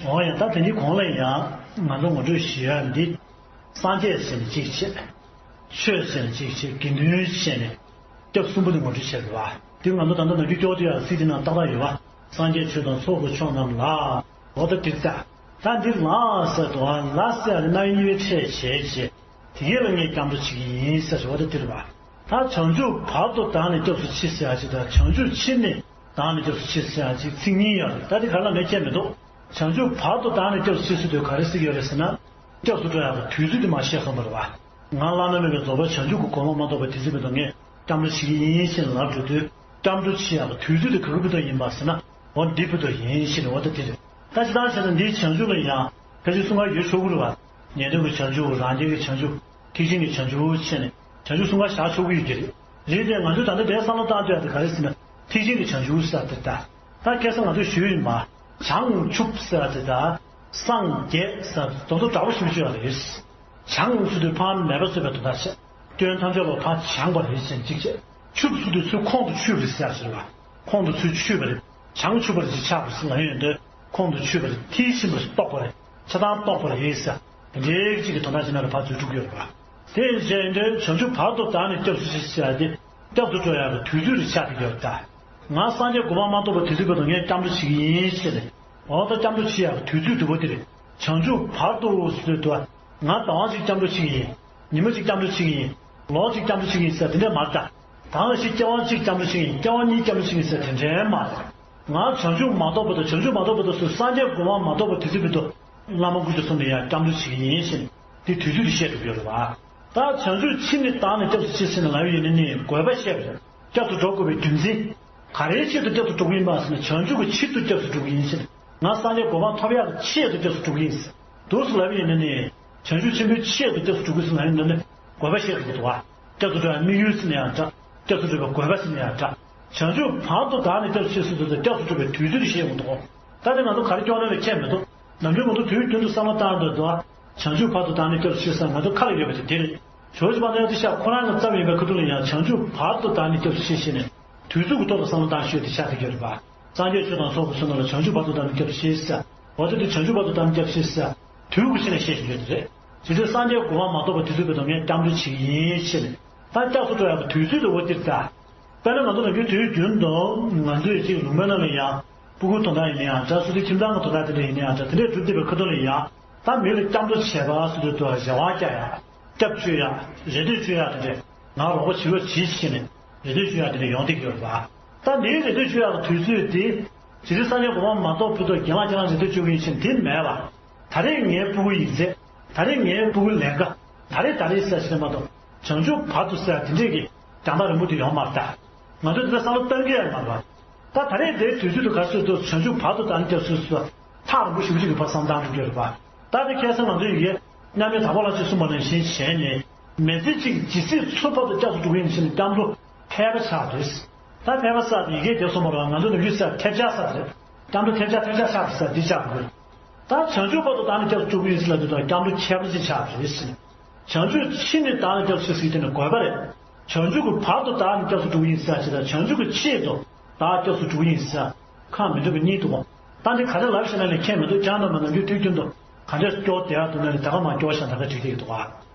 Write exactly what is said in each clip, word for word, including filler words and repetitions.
འོ་ཡང་ད་དེ་འདྲའི་གོང་ལ་ཡང་ང་ཚོ་ངོ་སྤྲོད་ཞུ་ཡ་འདི། སངས་རྒྱས་ཟེར་ནས་གཅིག་བྱས། ཆོས་ཟེར་ནས་གཅིག་བྱས། དགེ་འདུན་བྱས་ནས་སྐྱབས་གསུམ་པོ་དེ་ངོ་སྤྲོད་བྱས་པ། དེ་ང་ཚོ་ད་ལྟ་ནམ་རྒྱུན་སྐྱོར་དུ་ཡང་སྲིད་དེ་ནང་ཏག་ཏག་ཡོད་པ། སངས་རྒྱས་ཆོས་དང་ཚོགས་ཀྱི་མཆོག་རྣམས་ལ། འོ་ད་འདི་ལྟ། ད་འདི་ལ་ཟེར་དུ་ཨ་ལ་ཟེར་ཡ་ནི་རྣ་བའི་གཉིས་པའི་ཕྲད་བྱས་བྱས། དེ་གས་ལ་ངས་སྐྱབས་འགྲོ་བྱེད་ཀྱི་ཡིན་ཟེར་ཞུ་བ་ད་འདིར་བ། ད་བྱང་ཆུབ་བར་དུ་བདག་ནི་སྐྱབས་སུ་མཆི་ཟེར་ཡ་ཅིག་དང་བྱང་ཆུབ་ཕྱིར་ནི་བདག་ནི་སྐྱབས་སུ་མཆི་ཟེར་ཡ་ཅིག་ཚིག་གཉིས་ཡོད་རེད། ད་དེ་ག་ལ་ངས་ཁྱད་མི་འདུག་བྱང་ཆུབ་བར་དུ་བདག་ནི་སྐྱབས་སུ་མཆི་ཟེར་དུས་ག་རེ་ཟེར་གྱི་ཡོད་རེད་ཟེར་ན། སྐྱབས་སུ་འགྲོ་ཡག་གི་དུས་ཚོད་དེ་མར་བཤད་སོང་བ་རེད་བ། ང་བླ་ན་མེད་པའི་རྫོགས་པའི་བྱང་ཆུབ་ཀྱི་གོ་འཕང་མ་ཐོབ་པ་དེ་ཚོའི་བར་དུ་ངས་སྐྱབས་འགྲོ་བྱེད་ཀྱི་ཡིན་ཞེས་ལབ་འགྲོ་དུས་སྐྱབས་འགྲོ་བྱེད་ཡག་གི་དུས་ཚོད་དེ་ག་གི་བར་དུ་ཡིན་པ་ཟེར་ན། འོ་འདི་བར་དུ་ཡིན་ཞེས་འོ་ད་དེ་རེད། ད་ཅི་ལྟར་བྱས་ན་འདིའི་བྱང་ཆུབ་ལ་ཡང་ཕལ་ཆེར་གསུམ་ཀ་ཡོད་ཆོག་གི་རེད་བ། ཉན་ཐོས་ཀྱི་བྱང་ཆུབ། རང་རྒྱལ་གྱི་བྱང་ཆུབ། ཐེག་ཆེན་གྱི་བྱང་ཆུབ་བྱས་ནས་བྱང་ཆུབ་གསུམ་ཀ་བཞག་ཆོག་གི་ཡོད་ཀྱི་རེད། རེད་དེ་ང་ཚོས་ད་ལྟ་དེའི་བསམ་བློ་བཏང་བསྡད་ཡག་དེ་ག་རེ་ཟེར་ན་ཐེག་ཆེན་གྱི་བྱང་ཆུབ་ཟེར་ཡག་དེ་ད། ད་ཁ་སང་ང་ཚོས་ཞུས་ཡིན་པ། བྱང་ཆུབ་ཟེར་ཡག་དེ་ད། སངས་རྒྱས་ཟེར་དོན་དུ་འདྲ་པོ་ཞིག་བརྗོད་ཡག་རེད། བྱང་ཟེར་དུས་ཕར་མེད་པ་བཟོས་པའི་དོན་དག་བྱས། སྐྱོན་ཐམས་ཅད་ལ་ཕར་སྦྱངས་པ་རེད་ཟེར་གཅིག་བྱས། ཆུབ་ཟེར་དུས་ཚུར་ཁོང་དུ་ཆུད་པ་རེད་ཟེར་ཡག་ཟེར་བ། ཁོང་དུ་ཚུར་ཆུད་པ་རེད། བྱང་ཆུབ་པ་རེད་ཅེས་ཆགས་པ་ཟེར་ལབ་ཡོང་དུས་ཁོང་དུ་ཆུད་པ་རེད། མཐིལ་ཕྱིན་པ་རེད། རྟོགས་པ་རེད། ཆ་ཚང་རྟོགས་པ་རེད་ཟེར། དེ་འདྲའི་གཅིག་གི་དོན་དག་ཅིག་ནང་ལ་ཕར་འཛུལ་འགྲོ་གི་ཡོད་རེད་པ། དེ་བྱས་ཡོང་དུས་བྱང་ཆུབ་བར་དུ་བདག་ནི་སྐྱབས་སུ་མཆི་ཟེར་ཡག་དེ། སྐྱབས་སུ་འགྲོ་ཡག་གི་དུས་ཚོད་རེད་ཆགས་ཀྱི་ཡོད་རེད་ད། ང་སངས་རྒྱས་གོ་འཕང་མ་ཐོབ་པ་དེ་ཚོའི་བར་དུ་ངས་སྐྱབས་འགྲོ་བྱེད་ཀྱི་ཡིན་ཞེས་ནས། འོ་ད་སྐྱབས་འགྲོ་བྱེད་ཡག་གི་དུས་ཚོད་དེ་བོ་དེ་རེད། བྱང་ཆུབ་བར་དུ་ཟེར་དུས། ང་ཟླ་བ་གཅིག་སྐྱབས་འགྲོ་བྱེད་ཀྱི་ཡིན། ཉི་མ་གཅིག་སྐྱབས་འགྲོ་བྱེད་ཀྱི་ཡིན། ལོ་གཅིག་སྐྱབས་འགྲོ་བྱེད་ཀྱི་ཡིན་ཟེར་དེ་འདྲ་མ་རེད་ད། ད་ང་ཞིག་སྐྱེ་བ་གཅིག་སྐྱབས་འགྲོ་བྱེད་ཀྱི་ཡིན། སྐྱེ་བ་གཉིས་སྐྱབས་འགྲོ་བྱེད་ཀྱི་ཡིན་ཟེར་དེ་འདྲའི་མ་རེད། ང་བྱང་ཆུབ་མ་ཐོབ་བར་དུ། བྱང་ཆུབ་མ་ཐོབ་བར་དུ་སུ་སངས་རྒྱས་གོ་འཕང་མ་ཐོབ་པ་དེ་ཚོའི་བར་དུ་བླ་མ་དཀོན་མཆོག་གསུམ་ལ་ཡང་སྐྱབས་འགྲོ་བྱེད་ཀྱི་ཡིན་ཞེས་དེ་དུས་ཚོད་དེ་བཤད་འགྲོ་གི་ཡོད་རེད་བ། ད་བྱང་ཆུབ་ཕྱིར་ནི་བདག་ནི་སྐྱབས་སུ་མཆི་ཟེར་ནས་ལབ་ཡོད་ནི་ནི་དགོས་པ་བཤད་པ་རེད། སྐྱབས་སུ་འགྲོ་དགོས་པའི་རྒྱུ་མཚན། ག་རེའི་ཆེད་དུ་སྐྱབས་སུ་འགྲོ་གི་ཡིན་པ་ཟེར་ན་བྱང་ཆུབ་ཀྱི་ཕྱིར་དུ་སྐྱབས་སུ་འགྲོ་གི་ཡིན་ཟེར། ང་སངས་རྒྱས་གོ་འཕང་ཐོབ་ཡག་གི་ཆེད་དུ་སྐྱབས་སུ་འགྲོ་གི་ཡིན་ཟེར། འདུག་སེ་ལབ་ཡོད་ནི་ནི། བྱང་ཆུབ་ཆེན་པོའི་ཆེད་དུ་སྐྱབས་སུ་འགྲོ་དགོས་ཟེར་ལབ་ཡོད་ནི་ནི་དགོས་པ་བཤད་དགོས་འདུག་བ། སྐྱབས་སུ་འགྲོ་ཡག་དམིགས་ཡུལ་ཟེར་ན་ཡང་འདྲ། སྐྱབས་སུ་འགྲོ་བའི་དགོས་པ་ཟེར་ན་ཡང་འདྲ། བྱང་ཆུབ་བར་དུ་བདག་ནི་སྐྱབས་སུ་མཆི་ཟེར་དུས་སྐྱབས་སུ་འགྲོ་བའི་དུས་ཚོད་དེ་བཤད་ཡོང་འདུག་ད་དེ་ང་ཚོ་ག་རེ་སྐྱོན་ནས་ལ་ཁྱད་མི་འདུག་ནམ་རྒྱུན་ང་ཚོ་དུས་རྒྱུན་དུ་བསམ་བློ་བཏང་འདོད་འདུག་བ། བྱང་ཆུབ་བར་དུ་བདག་ནི་སྐྱབས་སུ་མཆི་ཟེར་ང་ཚོ་ཁ་ལ་ཡོད་པ་དེ་དེ་རེད། ཇོ་བོ་རྗེ་དཔལ་ལྡན་ཨ་ཏི་ཤ་ཁོ་རང་གི་ཙམ་ཡིན་པའི་ཁ་ཐུག་ལ་ཡང་བྱང་ཆུབ་བར་དུ་བདག་ནི་སྐྱབས་སུ་མཆི་ཞེས་ནས། དུས་ཚོད་ཀྱི་ཐོག་ལ་བསམ་བློ་བཏང་ཤོས་དེ་ཆགས་བསྡད་ཀྱི་ཡོད་རེད་པ། སངས་རྒྱས་ཆོས་དང་ཚོགས་ཀྱི་མཆོག་རྣམས་ལ་བྱང་ཆུབ་བར་དུ་བདག་ནི་སྐྱབས་སུ་མཆི་ཟེར། འོ་དེ་དུས་བྱང་ཆུབ་བར་དུ་བདག་ནི་སྐྱབས་སུ་མཆི་ཟེར། དུས་ཀྱི་ཆ་ནས་བཤད་བཞིན་ཡོད་དེ་རེད། དེ་དུས་སངས་རྒྱས་གོ་འཕང་མ་ཐོབ་པ་དེ་ཚོའི་བར་དུ་ངས་སྐྱབས་འགྲོ་བྱེད་ཀྱི་ཡིན་ཞེས་ནས། ད་སྐྱབས་སུ་འགྲོ་ཡག་གི་དུས་ཚོད་དེ་འོ་དེ་རེད་ད། དཔེར་ན་ང་ཚོ་ནམ་རྒྱུན་དུས་རྒྱུན་དུ་ང་ཚོས་ཅིག་ལུང་པའི་ནང་ལ་ཡང་ཕྲུ་གུ་དོན་དག་ཡིན་ན་ཡང་འདྲ། སོ་སོའི་ཁྱིམ་ཚང་གི་དོན་དག་དེ་འདྲ་ཡིན་ན་ཡང་འདྲ། དེ་འདྲས་སྒྲུབ་བསྡད་པའི་ཁ་ཐུག་ལ་ཡང་ད་མི་ལ་སྐྱབས་འགྲོ་བྱེད་པ་ཟེར་དུས་དུ་རེ་བ་རྒྱག་ཡག་སྐྱབས་བཅོལ་ཡག་རེ་ལྟོས་བཅོལ་ཡག་དེ་འདྲས། ང་རོགས་པ་བྱེད་རོགས་གྱིས་ཞེས་ནས་རེ་ལྟོས་བཅོལ་ཡག་དེ་འདྲས་ཡོང་བསྡད་ཀྱི་ཡོད་རེད་པ། ད་འདིའི་རེ་ལྟོས་བཅོལ་ཡག་གི་དུས་ཚོད་དེ། ཇི་སྲིད་སངས་རྒྱས་གོ་འཕང་མ་ཐོབ་བར་དུ་རྒན་ལགས་ཁྱེད་རང་རེ་ལྟོས་བཅོལ་གྱི་ཡིན་ཞེས་དེ་མེད་པ། ད་རེས་ངའི་ཕྲུ་གུ་ཡིག་ཚད། ད་རེས་ངའི་ཕྲུ་གུ་ལས་ཀ། ད་རེས་ད་རེས་ཟེར་ཞིག་མ་གཏོགས། བྱང་ཆུབ་བར་དུ་ཟེར་དེ་འདྲས་ཀྱི་རྒྱང་ཐག་རིང་པོ་དེ་ཡོང་མ་རེད་ད། ང་ཚོས་དེ་འདྲ་བསམ་བློ་གཏང་གི་ཡོད་མ་རེད་པ། ད་ད་རེས་དེའི་དུས་ཚོད་དུ་ག་ཚོད་དུ་བྱང་ཆུབ་བར་དུ་བདག་ནི་སྐྱབས་སུ་མཆི་ཟེར་ཐག་རིང་པོ་ཞེ་པོ་ཅིག་གི་བར་བསམ་བཏང་འགྲོ་གི་ཡོད་རེད་པ། ད་དེ་ཁ་སང་ང་ཚོས་ཡི་གེ་མཉམ་མེད་དྭགས་པོ་ལགས་ཀྱིས་གསུངས་པ་ནང་བཞིན་བྱས་ནས། མི་ཚེ་གཅིག་ཇི་སྲིད་འཚོ་བར་དུ་སྐྱབས་སུ་འགྲོ་གི་ཡིན་ཞེས་ནས་སྐྱབས་འགྲོ་ཕལ་པ་ཆགས་རེད། ད་ཕལ་པ་ཟེར་དེ་ཡི་གེ་དེ་གསུངས་པ་རེད་པ། ང་ཚོ་ནམ་རྒྱུན་ཟེར་ཐལ་ཆ་ཟེར་རེད། སྐྱབས་འགྲོ་ཐལ་ཆ་ཐལ་ཆ་ཆགས་ཟེར་འདི་ཆགས་དགོས། ད་བྱང་ཆུབ་བར་དུ་བདག་ནི་སྐྱབས་སུ་འགྲོ་གི་ཡིན་ཟེར་ལབ་དུས་ད་སྐྱབས་འགྲོ་ཁྱད་པར་ཅན་ཆགས་པ་རེད་ཟེར། བྱང་ཆུབ་ཕྱིར་ནི་བདག་ནི་སྐྱབས་སུ་མཆི་ཟེར་དེ་ནི་དགོས་པ་རེད། བྱང་ཆུབ་ཀྱི་བར་དུ་བདག་ནི་སྐྱབས་སུ་འགྲོ་གི་ཡིན་ཟེར་ཞེས་དང་བྱང་ཆུབ་ཀྱི་ཆེད་དུ་བདག་སྐྱབས་སུ་འགྲོ་གི་ཡིན་ཟེར། ཁ་མི་འགྲོ་བའི་གཉིས་འདུག་གོ། ད་འདི་ག་རེ་ལབ་ཤེས་ན་ལས་ཁྱད་མི་འདུག་ཀྱང་ན་མ་ནམ་རྒྱུན་དུས་རྒྱུན་དུ་ག་འདྲས་སྐྱོར་བསྡད་ཡག་འདུག་ན་ནི་ད་ག་མ་སྐྱོར་བཞག་ད་ག་འགྲིག་གི་འདུག་ག།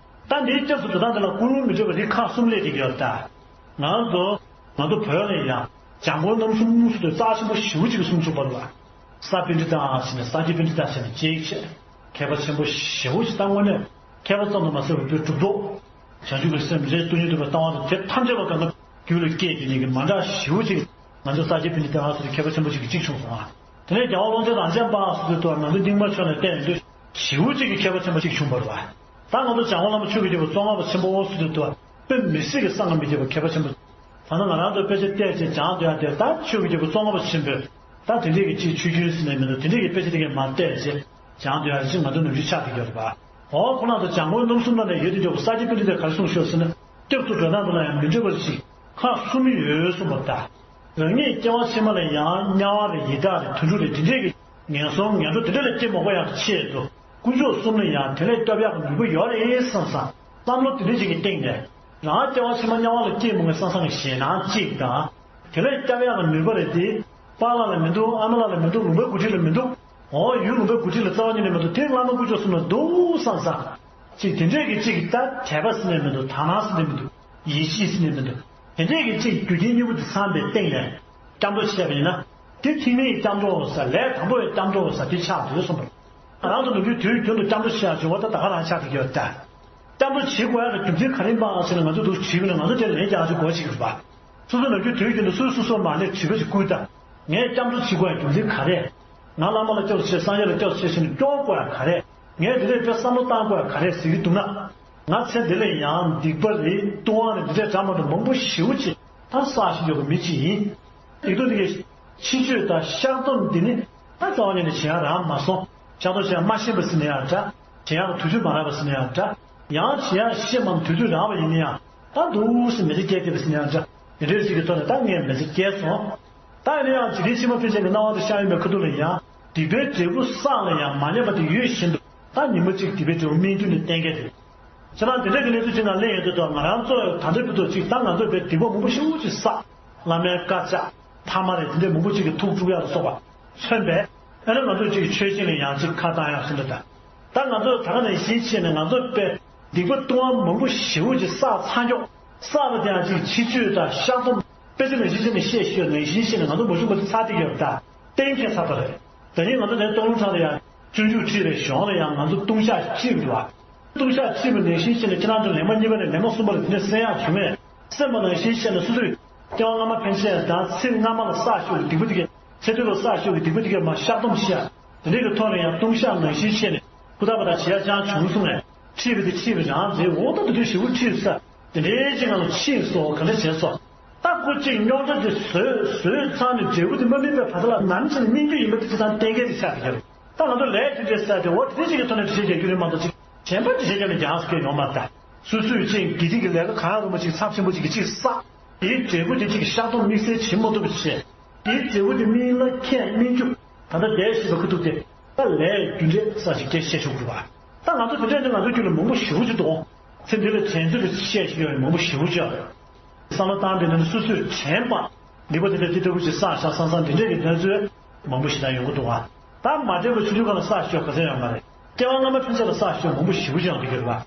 ད་འདིའི་སྐྱབས་སུ་འགྲོ་སྟངས་འདི་ལ་ཀུན་སློང་མི་འདྲ་བ་རིགས་ཁག་གསུམ་སླེབས་བསྡད་ཀྱི་ཡོད་རེད་ད། ང་ཚོ། ང་ཚོ་བོད་ལ་ཡང་འཇམ་མགོན་རྣམ་གསུམ་ཟེར་དུས་རྩ་ཆེན་པོ་ཞེ་པོ་ཅིག་གི་གསུང་བྱུང་བ་རེད་བ། ས་པཎྜི་ཏ་ཟེར་ནས་ས་སྐྱ་པཎྜི་ཏ་ཟེར་ནས་གཅིག་བྱས། མཁས་པ་ཆེན་པོ་ཞེ་པོ་ཅིག་ད་དངོས་གནས་མཁས་པ་ཙམ་དུ་མ་ཟད་པའི་བོད་གྲུབ་ཐོབ། བྱང་ཆུབ་ཀྱི་སེམས་རེད། སྟོང་ཉིད་རྟོགས་པའི་ལྟ་བ་དང་དེ་ཐམས་ཅད་པ་གང་ག་རྒྱུད་ལ་སྐྱེས་ཏེ་ནས་ཀྱི་མ་འདྲ་ཞེ་པོ་ཅིག་ང་ཚོ་ས་སྐྱ་པཎྜི་ཏ་ཟེར་དུས་མཁས་པ་ཆེན་པོ་ཅིག་གིས་གཅིག་བྱུང་སོང་ཨ། དེ་ནས་རྒྱལ་བ་ཀློང་ཆེན་རབ་འབྱམས་པ་ཟེར་དུས་ང་ཚོ་རྙིང་མ་ཕྱོགས་ནས་བལྟས་ཡོང་དུས་ཞེ་པོ་ཅིག་གི་མཁས་པ་ཆེན་པོ་གཅིག་བྱུང་བ་རེད་བ། ད་ང་ཚོ་འཇམ་མགོན་བླ་མ་ཆོས་ཀྱི་རྒྱལ་པོ་ཙོང་ཁ་པ་ཆེན་པོ་ཟེར་དུས་དུ་དཔེ་མི་སྲིད་ཀྱི་གསང་སྔགས་མི་ཁྱབ་པའི་མཁས་པ་ཆེན་པོ། ད་ནི་ང་རང་ཚོ་དཔེ་ཆ་བལྟས་བྱས་སྦྱང་སྡོད་ཡ་དེ་ད་ཆོས་ཀྱི་རྒྱལ་པོ་ཙོང་ཁ་པ་ཆེན་པོས་ད་དེ་འདྲས་ཀྱི་ཅིག་ཆོས་རྒྱུན་ཟེར་ནས་མི་འདུག་དེ་འདྲས་ཀྱི་དཔེ་ཆ་དེ་གས་མར་བལྟས་བྱས་སྦྱང་སྡོད་ཡ་ཅིག་ང་ཚོ་ནམ་རྒྱུན་ཆགས་བསྡད་ཀྱི་ཡོད་རེད་པ། འོ་ཁོ་རང་ཚོ་འཇམ་མགོན་རྣམ་གསུམ་ནང་ནས་ཡོད་དེ་འཇོག་པོ་ས་སྐྱ་པཎྜི་ཏས་ག་རེ་གསུངས་ཤོག་ཟེར་ན། སྐྱབས་སུ་འགྲོ་སྟངས་དེ་ལ་ཡང་མི་འདྲ་བ་ཞིག་ཁག་གསུམ་ཡོད་གསུངས་པ་ལྟར། རང་ཉིད་སྐྱེ་བ་ཕྱི་མ་ལ་ཡང་དམྱལ་བ་རེད། ཡི་དྭགས་རེད། དུད་འགྲོ་རེད། དེ་འདྲས་ཀྱི་ངན་སོང་ངན་འགྲོ་དེ་འདྲས་ལ་སྐྱེ་མ་དགོས་ཡག་གི་ཆེད་དུ་དཀོན་མཆོག་གསུམ་ལ་ཡང་དེ་ལས་སྐྱོབ་ཡག་གི་ནུས་པ་ཡོད་རེད་བསམ་བསམ་བསམ་བློ་དེ་འདྲས་ཅིག་གི་སྟེང་ནས་རང་སྐྱེ་བ་ཕྱི་མ་དམྱལ་བ་ལ་སྐྱེ་མ་དགོས་བསམ་བསམ་གྱི་ཞེད་སྣང་གཅིག་དང་། དེ་ལས་སྐྱོབ་ཡག་གི་ནུས་པ་རེད་དེ། པཱ་ལགས་ལ་མི་འདུག་ཨ་མ་ལགས་ལ་མི་འདུག་ལུང་པའི་འགོ་ཁྲིད་ལ་མི་འདུག་འོ་ཡུལ་ལུང་པའི་འགོ་ཁྲིད་ལ་རྩ་བ་ཉིད་ནས་མི་འདུག་དེ་བླ་མ་དཀོན་མཆོག་གསུམ་ལ་འདུག་བསམ་བསམ། ཅིག་དེ་འདྲས་ཀྱི་ཅིག་ད་དད་པ་ཟེར་ནས་མི་འདུག་དག་སྣང་ཟེར་ནས་མི་འདུག་ཡིད་ཆེས་ཟེར་ནས་མི་འདུག་དེ་འདྲས་ཀྱི་ཅིག་རྒྱུ་རྐྱེན་གཉིས་པོ་དེ་ཚང་བའི་སྟེང་ནས་སྐྱབས་འགྲོ་བྱས་པ་ཡིན་ན། དེ་ཐེག་དམན་གྱི་སྐྱབས་འགྲོ་ཟེར། ལས་དང་པོ་བའི་སྐྱབས་འགྲོ་ཟེར་དེ་ཆགས་འདུག་གསུངས་པ། ང་རང་ཚོ་ནམ་རྒྱུན་དུས་རྒྱུན་དུ་སྐྱབས་འགྲོ་བྱེད་ཡག་བྱུང་བ་ད་ད་ག་རང་ཆགས་བསྡད་ཀྱི་ཡོད་ད། སྐྱབས་འགྲོ་བྱེད་དགོས་ཡག་གི་རྒྱུ་མཚན་ག་རེ་ཡིན་པ་ཟེར་ནས་ང་ཚོ་འདུག་དྲིས་པ་ན་ང་ཚོ་དེ་ལན་རྒྱག་ཆོག་གོ་ཞིག་རེད་པ། སོ་སོ་ནམ་རྒྱུན་དུས་རྒྱུན་དུ་སོ་སོ་སོ་མ་ནས་དྲི་བ་ཞིག་བསྐུར་ད། ངས་སྐྱབས་འགྲོ་བྱེད་དགོས་ཡག་རྒྱུ་མཚན་ག་རེ། ང་བླ་མ་ལ་སྐྱབས་སུ་མཆི། སངས་རྒྱས་ལ་སྐྱབས་སུ་མཆི་ཟེར་ནས་སྐྱོར་དགོས་ཡག་ག་རེ། ངས་འདི་འདྲས་དཔེ་བསམ་བློ་བཏང་དགོས་ཡག་ག་རེ་ཟེར་གྱི་འདུག་ན། ང་ཚེ་འདི་ལ་ཡང་སྡིག་པ་རེད་ལྟུང་བ་རེད་འདི་འདྲས་འདྲ་མ་འདྲ་མང་པོ་ཞེ་པོ་ཅིག་ད་བསགས་བཞིན་ཡོད་པའི་མི་ཅིག་ཡིན། སྡིག་ཏོ་འདི་གའི་ཕྱི་བཅོས་དང་བཤགས་སྡོམ་འདི་ནི་ད་རྩ་བ་ཉིད་ནས་བྱེད་ཡག་རག་མ་སོང་། བཤགས་སྡོམ་བྱེད་ཡག་མ་ཤེས་པ་ཟེར་ན་ཡང་འདྲ། བྱེད་ཡག་ལ་དུས་ཚོད་མ་རག་པ་ཟེར་ན་ཡང་འདྲ། ཡང་བྱེད་ཡག་ཤེས་མ་དུས་ཚོད་རག་པ་ཡིན་ན་ཡང་ད་འདུག་སེ་མི་ཚེ་སྐྱེལ་བསྡད་པ་ཟེར་ན་ཡང་འདྲ། དེ་འདྲའི་ཞིག་གི་ཐོག་ནས་ད་ངས་མི་ཚེ་སྐྱེལ་སོང་། ད་ཡིན་ན་ཡང་འཇིག་རྟེན་ཕྱི་མ་ཕན་ཆད་ཀྱི་སྣང་བ་དེ་ཤར་ཡོང་བའི་ཁ་ཐུག་ལ་ཡང་སྡིག་པའི་འབྲས་བུ་བསགས་ལ་ཡང་མ་ཉམས་པ་དེ་ཡོད་བཞིན་དུ་ད་ཉི་མ་གཅིག་སྡིག་པའི་འབྲས་བུ་སྨིན་རྒྱུ་ནི་གཏན་འཁེལ་རེད། ཁྱེད་རང་དེ་འདྲ་གི་གནས་ཚུལ་ཅིག་ནང་གླེང་ཡོང་དུས་ད་ང་རང་ཚོ་ད་ལྟའི་བར་དུ་ཅིག་ད་ང་ཚོས་དཔེ་སྡིག་པ་མང་པོ་ཞེ་པོ་ཅིག་བསགས། བླ་མའི་བཀའ་བཅག་ཕ་མ་རེད་དེ་འདྲའི་མང་པོ་ཅིག་གི་ཐུགས་དཀྲུག་ཡག་ལ་སོགས་པ་མཚོན་པས། ཨ་ནི་ང་ཚོས་ཅིག་ཆོས་བཞིན་ལ་ཡང་ཅིག་ཁ་བཏང་ཡག་ཟིན་འདྲ་ད། ད་ང་ཚོ་ད་ག་ནང་བཞིན་བྱས་ནས་ང་ཚོ་དཔེ་སྡིག་པ་ལྟུང་བ་མང་པོ་ཞེ་པོ་ཅིག་བསགས་ཚར་མགྱོགས་བསགས་པ་དེ་ཡང་ཅིག་ཕྱི་བཅོས་དང་བཤགས་སྡོམ་དཔེ་ཆ་ནང་བཞིན་བྱས་ནས་བཤད་ཤེས་ནང་བཞིན་བྱས་ནས་ང་ཚོ་མ་བྱུང་བ་དེ་ཚར་བསྡད་ཡོད་ད། གཏན་འཁེལ་ཚར་བ་རེད། ད་རིང་ང་ཚོ་དེ་སྟོང་ལུང་ཁྲང་ལ་ཡང་སྤྱོད་འཇུག་ཁྲིད་རེད། གཞུང་ལ་ཡང་ང་ཚོ་ལྟུང་བཤགས་ཁྲིད་རེད་བ། ལྟུང་བཤགས་ཁྲིད་པ་ནང་བཞིན་བྱས་ནས་ཁྱེད་རང་ཚོ་ལན་མ་གཉིས་པ་ནས་ལན་མ་གསུམ་པ་ལ་དེ་འདྲ་གསན་ཡག་བྱུང་ངས། གསན་པ་ནང་བཞིན་བྱས་ནས་སོ་སོས་སྐྱེ་བ་སྔ་མ་ཕན་ཆད་དང་ཚེ་སྔ་མ་ལ་བསགས་ཤོར་བའི་སྡིག་པ་དེ་གས་ཚེ་འདི་ལ་བསགས་ཤོར་བའི་སྡིག་པ་དེ་གས་མར་བཤགས་སྡོམ་བྱས། དེ་འདྲའི་གི་ཐོག་ནས་ཡང་ལྟུང་བཤགས་ནང་བཞིན་བྱས་ནས་ཧུར་ཐག་པ་དང་བྱེད་ཡག་ཅང་བྱུང་སོང་ངས། ཁྲིད་པ་དེ་ཁྲིད་པ་རང་རེད། འོ་ད་དེ་དུས་ཞེ་པོ་ཁྲིད་ས་དེ་འདྲའི་ཅིག་ང་ལ་ཕྱིན་སོང་། ག་འདྲ་བྱས་སོང་། ད་ཁོ་གཅིག་རྙོག་དྲ་དེ་བཟོས་བཟོས་ཚར་ནས་འབྲས་བུ་དེ་མ་སྨིན་པའི་བར་དུ་ལ་ནམ་ཞིག་ནས་སྨིན་རྒྱུ་ཡིན་པ་དེ་ཅི་ཙམ་གཏན་འཁེལ་དེ་ཆགས་ཀྱི་རེད། ད་ང་ཚོ་ལས་དེ་འདྲའི་ས་དེ་འོ་དེ་འདྲ་ཞིག་གི་ཐོག་ནས་འགྲེལ་བཤད་རྒྱག་རྒྱུ་རེད་མ་གཏོགས་ཅིག་གཞན་པ་འགྲེལ་བཤད་རྒྱག་ནས་རྒྱག་ས་སྐད་ཡོང་མ་རེད་ད། སོ་སོས་ཅིག་དགེ་སྡིག་གི་ལས་ཀ་གང་ཡང་རུང་བ་ཅིག་ཚབས་ཆེན་པོ་ཅིག་གི་ཅིག་བསགས། དེའི་འབྲས་བུ་དེ་ཅིག་བཤགས་སྡོམ་དམིགས་བསལ་བྱེད་མ་ཐུབ་པ་བྱས། དེའི་འབྲས་བུ་དེ་སྨིན་ལ་ཁྱད་སྨིན་རྒྱུ་ད་ལྟ་འདས་ཤིག་པ་ཁུ་ཐུག་དེ་ད་ལས་རྒྱུ་འབྲས་ས་ཞིག་སྐད་བཤད་ཆོག་གི་རེད་བ། ད་ང་ཚོ་དེ་འདྲ་ནི་ང་ཚོ་རྒྱུད་ལ་མང་པོ་ཞེ་པོ་ཅིག་འདུག་ཚེ་འདི་ལ་དྲན་ཚུལ་དེ་བཤད་ཤེས་ཡོད་མང་པོ་ཞེ་པོ་ཅིག་ཡོད་རེད། བསམ་བློ་བཏང་དེ་ནི་སོ་སོས་དྲན་པ་ལེགས་པ་དེ་འདྲ་དེ་ལྟ་བུ་ཅིག་བསགས་བཞག་བསམ་བསམ་དེ་འདྲས་ཀྱི་གནས་ཚུལ་མང་པོ་ཞིག་ད་ཡོང་གི་འདུག་བ། ད་མ་དྲན་པ་ཆུང་ཆུང་སྒང་ལ་བསགས་ཤོག་ག་ཚད་ཡོད་མ་རེད། སྐྱེ་བ་སྔ་མ་ཕན་ཆད་ལ་བསགས་ཤོག་མང་པོ་ཞེ་པོ་ཅིག་ཡོང་གི་ཡོད་རེད་བ།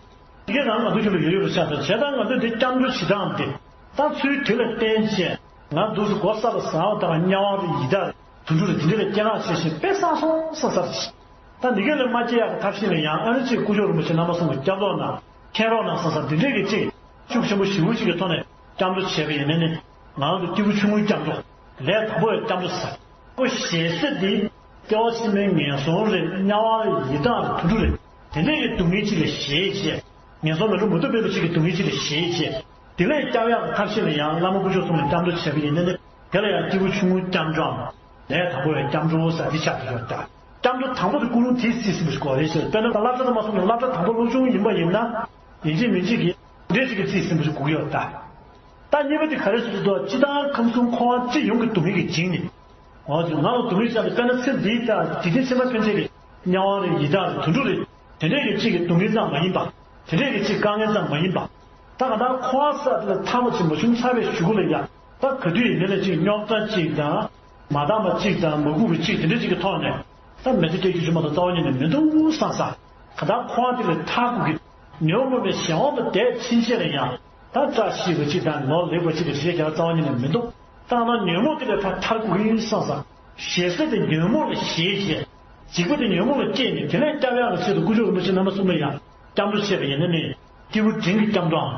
དེ་གས་རང་ང་ཚོ་རྒྱུད་ལ་ཡོད་ཡོད་པ་ཆགས་ཚར། བྱས་ཙང་ང་ཚོས་འདི་སྐྱབས་འགྲོ་བྱེད་སྟངས་དེ་ད་ཚུལ་དེ་ལ་བརྟེན་བྱས་ང་འདུག་སེ་སྒོ་ས་ལ་ཟ་བ་དང་དམྱལ་བ་རེད་ཡི་དྭགས་རེད་དུད་འགྲོ་རེད་དེ་འདྲ་ལ་སྐྱེ་རང་བྱས་ཤིང་དཔེ་བསགས་སོང་བསམ་ས་རེད། ད་འདི་གས་ལ་མ་སྐྱེ་ཡག་གི་ཐབས་ཤེས་ལ་ཡང་ཨ་ནི་ཅིག་དཀོན་མཆོག་རིན་པོ་ཆེ་རྣམ་པ་གསུམ་གྱི་སྐྱབས་གྲོགས་གནང་། མཁྱེན་རོགས་གནང་བསམ་ས་འདི་འདྲས་ཀྱི་ཅིག་ཤུགས་ཆེན་པོ་ཞེ་པོ་ཅིག་གི་ཐོག་ནས་སྐྱབས་འགྲོ་བྱས་པ་ཡིན་ན་ནི་ང་རང་ཚོ་སྐྱེས་བུ་ཆུང་ངུའི་སྐྱབས་འགྲོ། ལས་དང་པོ་བའི་སྐྱབས་འགྲོ་ཟེར། ཁོ་ཞལ་ཟས་འདི་སྐྱེ་བ་ཕྱི་མའི་ངན་སོང་རེད། དམྱལ་བ་རེད། ཡི་དྭགས་རེད། དུད་འགྲོ་རེད། དེ་འདྲས་ཀྱི་སྡུག་བསྔལ་ཅིག་ལ་ཞེད་བྱས། ངན་སོང་མི་འགྲོ་མུ་སྟེགས་པའི་ལུགས་ཅིག་གི་སྡུག་བསྔལ་ཅིག་ལ་ཞེད་བྱས། དེ་ལས་སྐྱབས་ཡག་གི་ཐབས་ཤེས་ལ་ཡང་བླ་མ་དཀོན་མཆོག་གསུམ་ལ་སྐྱབས་འགྲོ་བྱས་པ་ཡིན་ན་ནི་དེ་ལ་ཡང་སྐྱེས་བུ་ཆུང་ངུའི་སྐྱབས་འགྲོའམ། ལས་དང་པོ་བའི་སྐྱབས་འགྲོ་ཟེར་འདི་ཆགས་ཀྱི་ཡོད་ད། སྐྱབས་འགྲོ་དང་པོ་དེ་ཀུན་སློང་དེ་སྲིད་ཟིན་པ་ཞིག་དགོས་རེད་ཟེར། དཔེར་ན་སློབ་གྲྭ་ཚང་མ་སོང་ནས་སློབ་གྲྭ་དང་པོ་སློབ་ཆུང་ཡིན་པ་ཡིན་ན། ཡིན་གཅིག་མིན་གཅིག་གིས་འདྲེ་གཅིག་གི་རྩིས་ཟིན་པ་ཞིག་དགོས་ཀྱི་ཡོད་ད། ད་གཉིས་པ་དེ་ག་རེ་ཟེར་དུས་སྤྱི་དང་ཁམས་གསུམ་འཁོར་བ་སྤྱི་ཡོངས་ཀྱི་སྡུག་བསྔལ་གྱི་འཇིགས་ནི། འོ་དེ་ང་ལ་སྡུག་བསྔལ་ཆགས་ཏེ་དཔེར་ན་ཚེ་འདིའི་ད་འཇིག་རྟེན་ཕྱི་མ་ཕན་ཆད་ཀྱི་དམྱལ་བ་རེད། ཡི་དྭགས་རེད། དུད་འགྲོ་རེད། དེ་འདྲས་ཀྱི་གཅིག་གི་སྡུག་བསྔལ་ཙམ་མ་ཡིན་པ། དེ་འདྲས་ཀྱི་གཅིག་དཀའ་ངལ་ཙམ་མ་ཡིན་པ། ད་ག་ད་འཁོར་བ་ས་དེ་ལ་ཐར་པ་ཅིག་མ་བྱུང་ཚར་བའི་གཞུག་གུ་ལ་ཡ། ད་ག་དུས་ཡིན་ནའི་ལས་གཅིག་རྙོག་དྲ་གཅིག་དང་། མ་དག་པ་གཅིག་དང་མ་གུས་པ་གཅིག་དེ་འདྲ་གཅིག་གི་ཐོག་ནས། ད་མི་ཚེ་སྐྱེལ་རྒྱུ་ཅིག་མ་གཏོགས་རྩ་བ་ཉིད་ནས་མི་འདུག་བསམ་བསམ། ག་ད་འཁོར་བ་དེ་ལས་ཐར་དགོས་ཀྱི། ཉོན་མོངས་པའི་གཞན་དབང་དུ་བསྡད་ཕྱིན་ཆད་ལ་ཡང་། ད་བཀྲ་ཤིས་པ་གཅིག་དང་ལོ་ལེགས་པ་གཅིག་གི་རེ་བ་རྒྱག་རྩ་བ་ཉིད་ནས་མི་འདུག་ད་ང་ཉོན་མོངས་དེ་ལས་ཕར་ཐར་དགོས་ཀྱི་ཡིན་བསམ་བསམ། ཞལ་ཟས་དེ་ཉོན་མོངས་ལ་ཞེད་བྱས། འཇིགས་པ་དེ་ཉོན་མོངས་ལ་སྐྱེས་ནས་དེ་ལས་སྐྱབས་ཡག་གི་ཆེད་དུ་དཀོན་མཆོག་རིན་པོ་ཆེ་རྣམ་པ་གསུམ་ལ་ཡང་སྐྱབས་འགྲོ་བྱས་པ་ཡིན་ན་ནི། སྐྱེས་བུ་འབྲིང་གི་སྐྱབས་འགྲོའམ།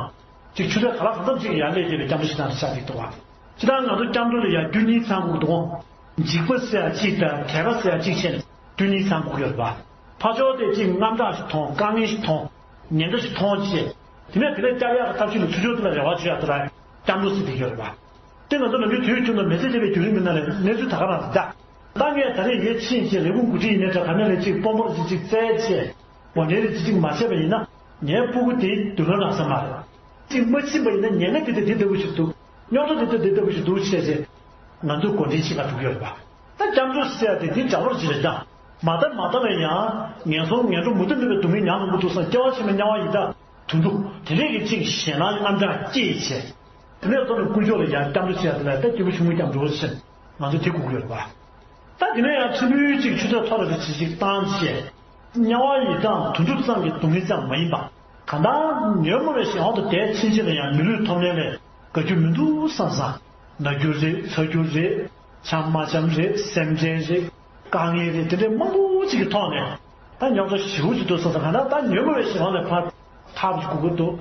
ཅིག་ཆུ་ཚོད་ག་ལ་གང་འཚམ་ཅིག་ཡར་སླེབས་བསྡད་པའི་སྐྱབས་འགྲོ་ཞིག་དང་ཆགས་ཀྱི་འདུག་བ། སྤྱིར་བཏང་ང་ཚོ་སྐྱབས་འགྲོ་ལ་ཡང་རྒྱུ་གཉིས་ཚང་དགོས་འདུག་འཇིགས་པ་ཟེར་ཡ་གཅིག་དང་དད་པ་ཟེར་ཡ་གཅིག་བྱས་ནས་རྒྱུ་གཉིས་ཚང་དགོས་ཀྱི་ཡོད་རེད་པ། ཕར་ཕྱོགས་དེ་གཅིག་དངངས་སྐྲག་ཞིག་མཐོང་། དཀའ་ངལ་ཞིག་མཐོང་། ཉེན་ཁ་ཞིག་མཐོང་བྱས། དེ་ནས་དེ་ལས་སྐྱབས་ཡག་གི་ཐབས་ཤེས་ལ་ཚུར་ཕྱོགས་དེ་ལ་རེ་བ་བཅོལ་ཡག་དེ་ལ་སྐྱབས་འགྲོ་ཟེར་བསྡད་ཀྱི་ཡོད་རེད་པ། དེ་ང་ཚོ་ནམ་རྒྱུན་དུས་རྒྱུན་དུ་མི་ཚེ་འདས་པའི་བརྒྱུད་རིམ་གྱི་ནང་ནས་གནས་ཚུལ་ད་ག་རང་རེད་ད། ད་ངས་ད་རེས་ཡར་ཕྱིན་བྱས་ལས་ཁུངས་འགོ་ཁྲིད་ཡིན་ནའི་འདྲ། ག་ནས་ལས་གཅིག་དཔོན་པོར་གཅིག་གཅིག་བཙལ་བྱས། འགོ་འདྲེན་རེ་གཅིག་གཅིག་མ་བྱས་པ་ཡིན་ན། ངའི་སྤུ་གུ་དེ་འདུལ་བ་ནང་ས་མ་རེད། གཅིག་མ་ཕྱིན་པ་ཡིན་ན་ཉེན་ཁ་དེ་དང་དེ་ལྟ་བུ་ཞིག་འདུག་རྙོག་དྲ་དེ་དང་དེ་ལྟ་བུ་ཞིག་འདུག་བྱས་ཚེ། ང་ཚོས་འགོ་འདྲེན་བྱེད་ག་ཐུག་ཡོད་རེད་པ། ད་སྐྱབས་འགྲོ་ཟེར་ཡ་དེ་དེ་ལྗགས་ལོག་ཅིག་རེད་ད། མ་མཐའ་མ་མཐའ་ལ་ཡང་ངན་སོང་ངན་འགྲོ་མུ་མཐུད་མེད་པའི་སྡུག་བསྔལ་མྱངས་དགོས་ཀྱི་འདུག་བསམ། སྐྱེ་བ་ཕྱི་མའི་དམྱལ་བ་ཡི་དྭགས་དུད་འགྲོ་དེ་འདྲས་ཀྱི་གཅིག་ཞེད་སྣང་དངངས་སྐྲག་སྐྱེས་བྱས། དེ་ནས་ཐོག་ནས་དཀོན་མཆོག་ལ་ཡང་སྐྱབས་འགྲོ་བྱེད་ཡ་དེ་ལ་ད་སྐྱེས་བུ་ཆུང་ངུའི་སྐྱབས་འགྲོ་ཟེར། ང་ཚོས་དེ་དགོས་ཀྱི་ཡོད་རེད་པ། ད་དེ་ནས་ཡང་ཕྲན་བུ་གཅིག་ཆུ་ཚོད་ཐོ་རེ་རེ་བྱེད་ཅིག་བཏང་བྱས། དམྱལ་བ་ཡི་དྭགས་དུད་འགྲོ་ཙམ་གྱི་སྡུག་བསྔལ་ཙམ་མ་ཡིན་པ། གང་ལྟར་ཉོན་མོངས་པའི་གཞན་དབང་དུ་དེ་ཕྱིན་ཆད་ལ་ཡང་མི་ལུས་ཐོབ་ནས་ལས་དགའ་རྒྱུ་མི་འདུག་བསམ་བསམ། ན་རྒྱུ་རེད། ཚ་རྒྱུ་རེད། བྱམས་མ་བྱམས་རེད། སེམས་ཅན་རེད། དཀའ་ངལ་རེད། དེ་འདྲའི་མང་པོ་ཅིག་གི་ཐོག་ནས་ད་རྙོག་དྲ་ཞེ་པོ་ཅིག་འདུག་བསམ་བསམ། གང་ལྟར་ད་ཉོན་མོངས་པའི་གཞན་དབང་ལས་ཕར་ཐར་པ་ཅིག་དགོས་ཀྱི་འདུག་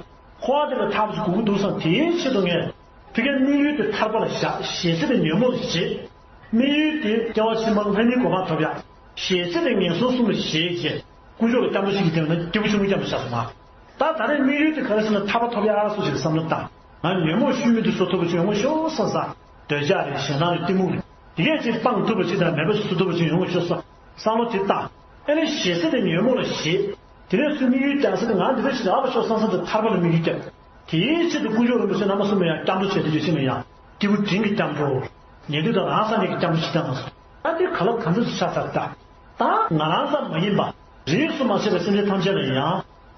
འཁོར་བ་འདི་ལས་ཐར་པ་ཅིག་དགོས་ཀྱི་འདུག་བསམ། དེའི་ཆེད་དུ་ངས་ཕ་གིའི་དམིགས་ཡུལ་དེ་ཐར་པ་ལ་བཞག་ཞེ་སྡང་དེ་ཉོན་མོངས་ལ་བཞེས། དམིགས་ཡུལ་དེ་སྐྱེ་བ་ཕྱི་མ་ལྷ་མིའི་གོ་འཕང་ཐོབ་ཡག་ཞེ་སྡང་དེ་ངན་སོང་གསུམ་ལ་བཞེས་བྱས། དཀོན་མཆོག་ལ་སྐྱབས་འགྲོ་བྱེད་ཀྱི་དེ་ན་སྐྱེས་བུ་ཆུང་ངུ་སྐྱབས་འགྲོ་བྱ་སོང་ང་། ད་ད་རེས་དམིགས་ཡུལ་དེ་ག་རེ་ཟེར་ན་ཐར་པ་ཐོབ་ཡག་སོགས་ཞིག་བསམ་བློ་བཏང་། ང་ཉོན་མོངས་ཤུལ་མེད་དུ་བཟོ་ཐུབ་པ་ཅིག་ཡོང་གི་ཤོག་བསམ་བསམ། འདོད་ཆགས་རེད། ཞེ་སྡང་རེད། གཏི་མུག་རེད། དེ་གས་ཅིག་སྤང་ཐུབ་པ་ཅིག་དང་མེད་པ་ཞིག་བཟོ་ཐུབ་པ་ཅིག་ཡོང་གི་ཤོག་བསམ་བསམ་བློ་དེ་བཏང་། ཨ་ནི་ཞེ་སྡང་དེ་ཉོན་མོངས་ལ་བཞེས། དེ་ནས་ཚུར་དམིགས་ཡུལ་བརྒྱབ་ཟེར་ཏེ་ང་འདི་འདྲ་ཞིག་རག་པ་ཤོག་བསམ་བསམ་དུ་ཐར་པ་ལ་དམིགས་ཡུལ་བརྒྱབ། དེའི་ཆེད་དུ་དཀོན་མཆོག་རིན་པོ་ཆེ་རྣམ་པ་གསུམ་ལ་ཡང་སྐྱབས་འགྲོ་བྱས་ཏེ་ཡོད་ཕྱིན་ན་ཡང་སྐྱེས་བུ་འབྲིང་གི་སྐྱབས་འགྲོ། ཉན་ཐོས་དང་རང་ས་གནས་ཀྱི་སྐྱབས་འགྲོ་ཅི་ལྟར་མ་སོང་། ད་དེ་ག་ལ་གང་འཚམ་ཞིག་ཆགས་ཚར། ད་ད་ང་རང་ཙམ་མ་ཡིན་པ་རིས་སུ་མ་ཆད་པའི་སེམས་ཅན་ཐམས་ཅད་ལ་ཡང་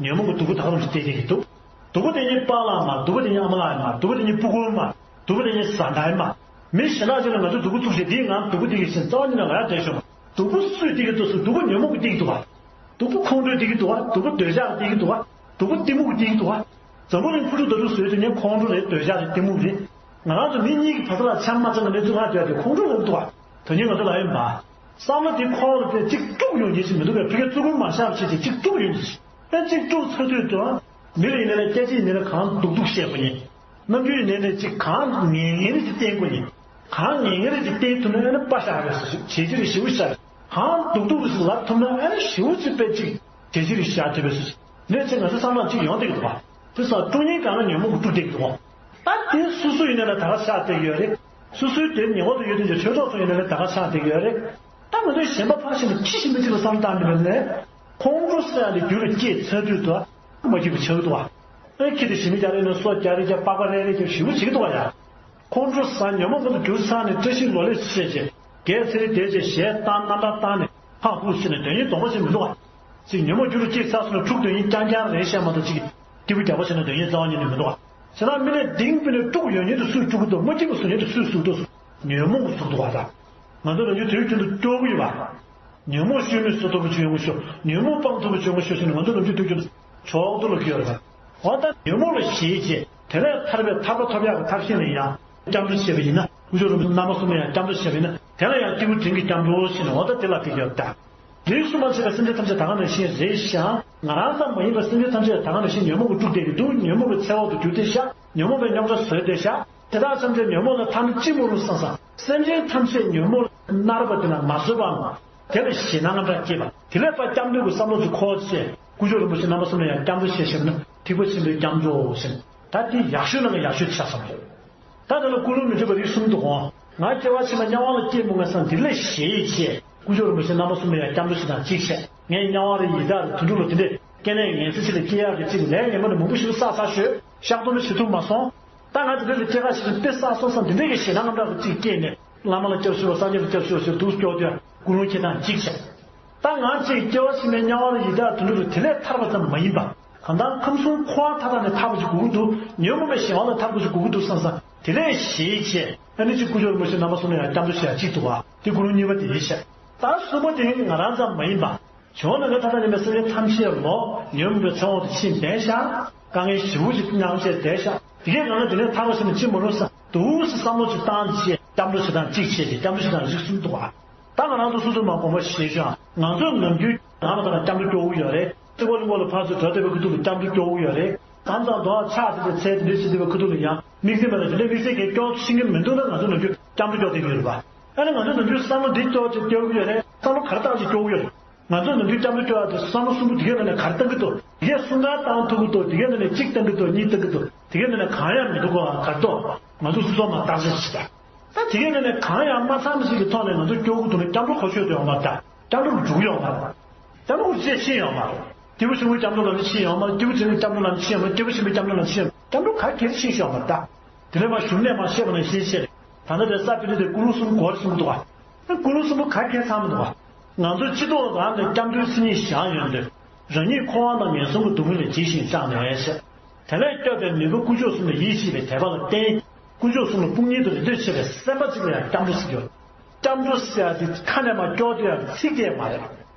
ཉོན་མོངས་ཀྱི་སྡུག་པོ་ད་ག་རང་ཞིག་སྟེར་བསྡད་ཀྱི་འདུག་སྡུག་པོ་དེ་ཉིད་པཱ་ལགས་མ། སྡུག་པོ་དེ་ཉིད་ཨ་མ་ལགས་མ། སྡུག་པོ་དེ་ཉིད་སྤུ་གུ་མ། སྡུག་པོ་དེ་ཉིད་བཟའ་ཟླ་མ། མི་གཞན་དག་ཅིག་ལ་ང་ཚོས་སྡུག་པོ་བཙུགས་ཤིང་དེའི་ངང་སྡུག་པོ་དེ་ཡི་བཞིན་རྩ་བ་ཉིད་ནས་ང་ཡང་བསྡད་ཤོག་མ། སྡུག་པོ་སུས་སྟེར་གྱི་འདུག་ཟེར། སྡུག་པོ་ཉོན་མོངས་ཀྱིས་སྟེར་གྱི་འདུག་བ། སྡུག་པོ་ཁོང་ཁྲོས་སྟེར་གྱི་འདུག་བ། སྡུག་པོ་འདོད་ཆགས་ཀྱིས་སྟེར་གྱི་འདུག་བ། སྡུག་པོ་གཏི་མུག་གིས་སྟེར་གྱི་འདུག་བ། འཛམ་བུ་གླིང་ཁུ་བྱུག་ཟླ་དྲུག་བཟོས་དུས་ནས་ཁོང་ཁྲོ་རེད། འདོད་ཆགས་རེད། གཏི་མུག་རེད། ང་རང་ཚོ་མི་གཉིས་ཀྱི་བར་ཐག་ལ་ཆམ་མ་ཚང་གི་གནས་ཚུལ་ང་བསྡད་དེ་ཁོང་ཁྲོ་རེད་འདུག་བ། དོན་སྙིང་ང་ཚོ་ལ་ཡོད་མ། བསམ་བློ་དེ་ཁོང་ལ་དེ་གཅིག་དཀྲུག་ཡོང་ཉེན་ཞིག་མི་འདུག་གས། ཕ་གིར་བཙུན་དགོན་མ་བཞག་བྱས་ཏེ་གཅིག་དཀྲུག་ཡོང་ཉེན་ཞིག་ཨེ་གཅིག་དཀྲུག་ཚར་དུས་དུ་མི་ལ་ཡིན་ནའི་ལས་སྐད་ཆ་ཡིན་ནའི་ལས་གང་སྡུག་སྡུག་བཤད་དགོས་ཉེན། རྣམ་འགྱུར་ཡིན་ནའི་ལས་གཅིག་གང་ངན་ངན་རེ་ཅིག་བསྟན་དགོས་ཉེན། གང་ངན་ངན་རེ་ཅིག་བསྟན་ཐུབ་ན་ཨ་ནི་པ་བཞག་རེད་ཟེར་ཞིག་བྱས་རྗེས་རེ་ཞེ་པོ་བཞག་རེད། གང་སྡུག་སྡུག་རེ་ཞིག་ལབ་ཐུབ་ན་ཨ་ནི་ཞེ་པོ་ཅིག་དཔེ་གཅིག་བྱས་རྗེས་རེ་བཞག་ཐུབ་པའི་སུ་ཞིག་ལས་ཅིག་ང་ཚོ་བསམ་བློ་གཅིག་ཡོང་བསྡད་ཀྱི་འདུག་བ། དེ་སང་དཀྲུག་ཉེན་གང་ན་ཉོན་མོངས་ཀྱིས་དཀྲུག་བསྡད་ཀྱི་འདུག་བ། ད་དེ་སུ་སུ་ཡིན་ནའི་ལས་ད་ག་ཆགས་བསྡད་ཀྱི་ཡོད་རེད། སུ་སུའི་དེར་ཉེ་འཁོར་དུ་ཡོད་དུས་ཀྱི་ཆོས་གྲོགས་ཚོ་ཡིན་ནའི་ལས་ད་ག་ཆགས་བསྡད་ཀྱི་ཡོད་རེད། ད་ང་ཚོས་གཞན་པ་ཕར་ཕྱིན་དུ་ཁྱི་ཞིག་མི་གཅིག་ལ་བསམ་བློ་བཏང་འདི་བས་ནས། ཁོང་ཁྲོ་ཟེར་ཡ་དེ་རྒྱུད་ལ་སྐྱེས་ཚར་དུས་དུ་མ་སྐྱིད་པ་ཆགས་ཀྱི་འདུག་བ། ཨེ་ཁྱི་དེ་ཞི་མི་རྒྱག་རེ་ནས་སོ་རྒྱག་རེ་རྒྱག་པགས་པ་རེ་རེ་རྒྱག་ཞེ་པོ་བྱེད་ཀྱི་འདུག་བ་ཡ། ཁོང་ཁྲོ་ཟ་ཉོན་མོངས་ཀུན་ཏུ་གྱུར་ཚར་ནས་བཀྲ་ཤིས་ལོ་ལེགས་བཤད་བྱས་རྒྱལ་ཚེ་རིང་བསྡད་བྱས་ཞལ་བཏང་རྣམ་པར་བཏང་ནས་ཕངས་ཕུག་བྱས་ནས་དོན་སྙིང་སྡོང་པོ་ཞིག་མི་འདུག་བ། ཅིག་ཉོན་མོངས་རྒྱུད་ལ་སྐྱེས་ཚར་སོང་ན་ཕྲུག་དོན་སྙིང་རྐྱང་རྐྱང་རེད་བཤད་མ་གཏོགས་ཅིག་སྐྱིད་པོ་རྒྱག་པ་བྱས་ན་དོན་སྙིང་རྩ་བ་ཉིད་ནས་མི་འདུག་བ། བྱས་ན་མི་ལས་གདིང་པོ་ནས་དཀྲུག་ཡོང་ཉིན་དུ་སུས་དཀྲུག་གི་འདུག་མ་སྐྱིད་པ་བཟོ་ཉིན་དུ་སུས་བཟོ་གི་འདུག་ཉོན་མོངས་ཀྱིས་བཟོ་གི་འདུག་བ་ད། ང་ཚོ་ནམ་རྒྱུན་དུས་རྒྱུན་དུ་སྐྱོ་གི་ཡོད་པ། ཉོན་མོངས་ཤུལ་མེད་བཟོ་ཐུབ་པ་ཅིག་ཡོང་གི་ཤོག་ཉོན་མོངས་སྤང་ཐུབ་པ་ཅིག་ཡོང་གི་ཤོག་ཟེར་ནས་ང་ཚོ་ནམ་རྒྱུན་དུས་རྒྱུན་དུ་ཆོག་ཏུ་ལབ་ཀྱི་ཡོད་རེད་པ། འོ་ད་ཉོན་མོངས་ལ་ཞེད་བྱས་དེ་ལས་ཐར་པའི་ཐར་པ་ཐོབ་ཡག་གི་ཐབས་ཤེས་ལ་ཡང་སྐྱབས་འགྲོ་བྱས་པ་ཡིན་ན་དཀོན་མཆོག་རིན་པོ་ཆེ་རྣམ་པ་གསུམ་ལ་ཡང་སྐྱབས་འགྲོ་བྱས་པ་ཡིན་ན་དེ་ལ་ཡང་སྐྱེས་བུ་འབྲིང་གི་སྐྱབས་འགྲོ་ཟེར་ནས་འོ་ད་དེ་ལབ་ཀྱི་ཡོད་ད། རིས་སུ་མ་ཆད་པའི་སེམས་ཅན་ཐམས་ཅད་ད་ག་ནང་བཞིན་རེད་ཤག་ང་རང་ཙམ་མ་ཡིན་པར་སེམས་ཅན་ཐམས་ཅད་ད་ག་ནང་བཞིན་ཉོན་མོངས་ཀྱིས་དཀྲུགས་བསྡད་ཀྱི་འདུག་ཉོན་མོངས་ཀྱི་ཚེ་འོག་ཏུ་གྱུར་བསྡད་ཤག་ཉོན་མོངས་པའི་རྙོག་དྲ་བཟོས་བསྡད་ཤག་དེ་དག་ཐམས་ཅད་ཉོན་མོངས་ལ་ཐར་ན་ཅི་མ་རུང་བསམ་བསམ། སེམས་ཅན་ཐམས་ཅད་ཉོན་མོངས་ལ་མནར་བ་དེ་ལ་མ་བཟོད་པའམ། དེ་ལ་ཞེད་སྣང་ངམ་འདྲ་སྐྱེས་པ། དེ་ལས་ཕར་སྐྱབས་འགྲོ་གི་བསམ་བློ་ཅིག་འཁོར་བྱས་དཀོན་མཆོག་རིན་པོ་ཆེ་རྣམ་པ་གསུམ་ལ་ཡང་སྐྱབས་འགྲོ་བྱས་ཞེས་པ་ན་ཐེག་པ་ཆེན་པོའི་སྐྱབས་འགྲོ་ཟེར། ད་དེ་ཡག་ཤོས་ནང་གི་ཡག་ཤོས་ཆགས་སོང་རེད། ད་དེ་ལ་ཀུན་སློང་མི་འདྲ་བ་རིགས་གསུམ་འདུག་གོ། ང་སྐྱེ་བ་ཕྱི་མ་དམྱལ་བ་ལ་སྐྱེས་མོ་ང་བསམ་དེ་ལས་ཞེད་བྱས་དཀོན་མཆོག་རིན་པོ་ཆེ་རྣམ་པ་གསུམ་ལ་ཡང་སྐྱབས་འགྲོ་ཞིག་དང་གཅིག་བྱས། ངས་དམྱལ་བ་རེད་ཡི་དྭགས་རེད་དུད་འགྲོ་ལ་དེ་འདྲས་སྐྱེ་གནས་ངན་ཚེ་ཕྱི་ལ་སྐྱེ་ཡག་གི་གཅིག་ལས་ངན་པ་ནི་མང་པོ་ཞིག་བསགས་ཚར་ཤོད་བཤགས་སྡོམ་བྱེད་ཐུབ་མ་སོང་། ད་ང་དེ་འདྲས་ལ་སྐྱེ་ཁ་ཞིག་དཔེ་བསགས་སོང་བསམ་དེ་འདྲས་ཀྱི་ཞེད་སྣང་ངམ་འདྲ་གི་གཅིག་སྐྱེས་ནས་བླ་མ་ལ་སྐྱབས་ཞུ་བ་སངས་རྒྱས་ལ་སྐྱབས་ཞུ་བ་ཞེས་འདུག་སྐྱོ་དུས་ཀུན་སློང་ཁྱེད་དང་གཅིག་བྱས། ད་ང་གཅིག་སྐྱེ་བ་ཕྱི་མའི་དམྱལ་བ་ལ་ཡི་དྭགས་དུད་འགྲོ་ལ་དེ་ལས་ཐར་བ་ཙམ་མ་ཡིན་པ། གང་ལྟར་ཁམས་གསུམ་འཁོར་བ་མཐའ་དག་ནས་ཐར་པ་ཅིག་དགོས་ཀྱི་འདུག་ཉོན་མོངས་པའི་གཞན་དབང་ལས་ཐར་དགོས་ཅིག་དགོས་ཀྱི་འདུག་བསམ་བསམ་དེ་ལས་ཞེད་བྱས་ཨ་ནི་གཅིག་དཀོན་མཆོག་རིན་པོ་ཆེ་རྣམ་པ་གསུམ་ལ་ཡང་སྐྱབས་འགྲོ་བྱེད་ཡ་གཅིག་འདུག་བ། དེ་ཀུན་སློང་གཉིས་པ་དེ་ཡིན་ཤག་ད་གསུམ་པ་དེ་ང་རང་ཙམ་མ་ཡིན་པ། བྱང་ནམ་མཁའ་མཐའ་དག་གནས་པའི་སེམས་ཅན་ཐམས་ཅད་ལོ། ཉོན་མོངས་པའི་ཚེ་དབང་དུ་ཕྱིན་བསྡད་ཤག་དཀའ་ངལ་ཞེ་པོ་ཅིག་མྱངས་བྱས་བསྡད་ཤག་དེ་གས་ང་ལ་དེ་ནས་ཐར་པ་ཟེར་ན་ཅི་མ་རུང་ས་འདུག་སེ་བསམ་བློ་ཅིག་བཏང་བྱས་སྐྱབས་འགྲོ་བྱེད་སྟངས་གཅིག་བྱས་ཏེ་སྐྱབས་འགྲོ་བྱེད་སྟངས་རིགས་གསུམ་འདུག་བ། ད་ང་རང་ཚོ་སོ་སོ་མ་དགོངས་པ་བཞེས་ཤོག་ང་ཚོ་ནམ་རྒྱུན་རང་ལ་ད་ལ་སྐྱབས་འགྲོ་སྐྱོ་བོ་ཡོད་རེད། སྲིད་པ་ལུང་པ་ལ་ཕར་ཚུར་འགྲོ་བསྡད་པའི་ཁུ་ཐུག་ལ་སྐྱབས་འགྲོ་སྐྱོ་བོ་ཡོད་རེད། གང་ཙམ་དོ་ཕྱག་དེ་འདྲ་འཚལ་དེ་འདྲ་བྱེད་བསྡད་པའི་ཁུ་ཐུག་ལ་ཡང་དམིགས་བསལ་མེད་ན་དེ་འདྲའི་དམིགས་བསལ་གྱི་སྐྱོ་བོ་ཤེས་ཀྱི་མི་འདུག་ན་ང་ཚོ་ནམ་རྒྱུན་སྐྱབས་འགྲོ་སྐྱོ་བསྡད་ཀྱི་ཡོད་རེད་པ། ཨ་ནི་ང་ཚོ་ནམ་རྒྱུན་བསམ་བློ་འདི་སྐྱོ་བ་ཅིག་སྐྱོ་གི་ཡོད་རེད། བསམ་བློ་ག་རེ་བཏང་ཅིག་སྐྱོ་གི་ཡོད་རེད། ང་ཚོ་ནམ་རྒྱུན་སྐྱབས་འགྲོ་སྐྱོ་བ་དེ་བསམ་བློ་གསུམ་པོ་དེ་གས་ནང་ནས་ག་རེ་བཏང་གི་འདུག་དེ་གས་གསུམ་ཀ་བཏང་ཐུབ་ཀྱི་འདུག་དེ་གས་ནང་ནས་གཅིག་བཏང་གི་འདུག་གཉིས་བཏང་གི་འདུག་དེ་གས་ནང་ནས་གང་ཡང་མི་འདུག་ག་ག་རེ་འདུག་ང་ཚོ་སོ་སོ་མ་བརྟག་དཔྱད་བྱེད་ད། ད་དེ་གས་ནང་ནས་གང་ཡང་མ་ཚང་མི་ཞིག་གི་ཐོག་ནས་ང་ཚོ་སྐྱོ་གི་འདུག་ན་སྐྱབས་འགྲོ་ཁོ་ཆོད་དུ་ཡོང་མ་རེད་ད། སྐྱབས་འགྲོ་ལ་འགྲོ་གི་ཡོད་མ་རེད། སྐྱབས་འགྲོ་ཁོ་ཆོད་ཕྱིན་ཡོད་མ་རེད། སྐྱེས་བུ་ཆུང་ངུའི་སྐྱབས་འགྲོ་ལ་ནི་ཕྱིན་ཡོད་མ་རེད། སྐྱེས་བུ་ཆེན་པོའི་སྐྱབས་འགྲོ་ལ་ནི་ཕྱིན་ཡོད་མ་རེད། སྐྱེས་བུ་ཆེན་པོའི་སྐྱབས་འགྲོ་ལ་ནི་ཕྱིན་ཡོད་མ་རེད། སྐྱབས་འགྲོ་ག་གེ་རེ་ཕྱིན་ཤོག་མ་རེད་ད། དེ་ནས་མ་གཞུང་ནས་མ་བཤད་པ་ནང་བཞིན་བཤད་རེད། ད་ལྟ་དེ་ས་པི་ཏི་དེ་ཀུན་སློང་གསུམ་གོ་རེ་གསུང་གི་འདུག་ག་ཀུན་སློང་གསུམ་པོ་ག་གེ་ཚང་མི་འདུག་ག་ང་ཚོ་སྤྱི་ཚོགས་རང་ནས་སྐྱབས་འགྲོའི་མཚན་ཉིད་བཞག་ཡོད་འདོད། རང་ཉིད་འཁོར་བ་དང་ངན་སོང་གི་སྡུག་བསྔལ་ལས་བརྗེད་ཅིང་སྐྲག་ནས་ཟེར། དེ་ལས་སྐྱོབ་པའི་ནུས་པ་དཀོན་མཆོག་གསུམ་ལ་ཡིད་ཆེས་པའི་དད་པ་ལ་བརྟེན། དཀོན་མཆོག་གསུམ་ལ་དཔུང་གཉེན་དུ་རེ་ལྟོས་བྱེད་པའི་སེམས་པ་གཅིག་ལ་ཡང་སྐྱབས་འགྲོ་ཟེར་གྱི་ཡོད། སྐྱབས་འགྲོ་ཟེར་ཡ་དེ་ཁ་ནས་མར་སྐྱོར་བསྡད་ཡ་དེ་ཚིག་དེ་མ་རེད།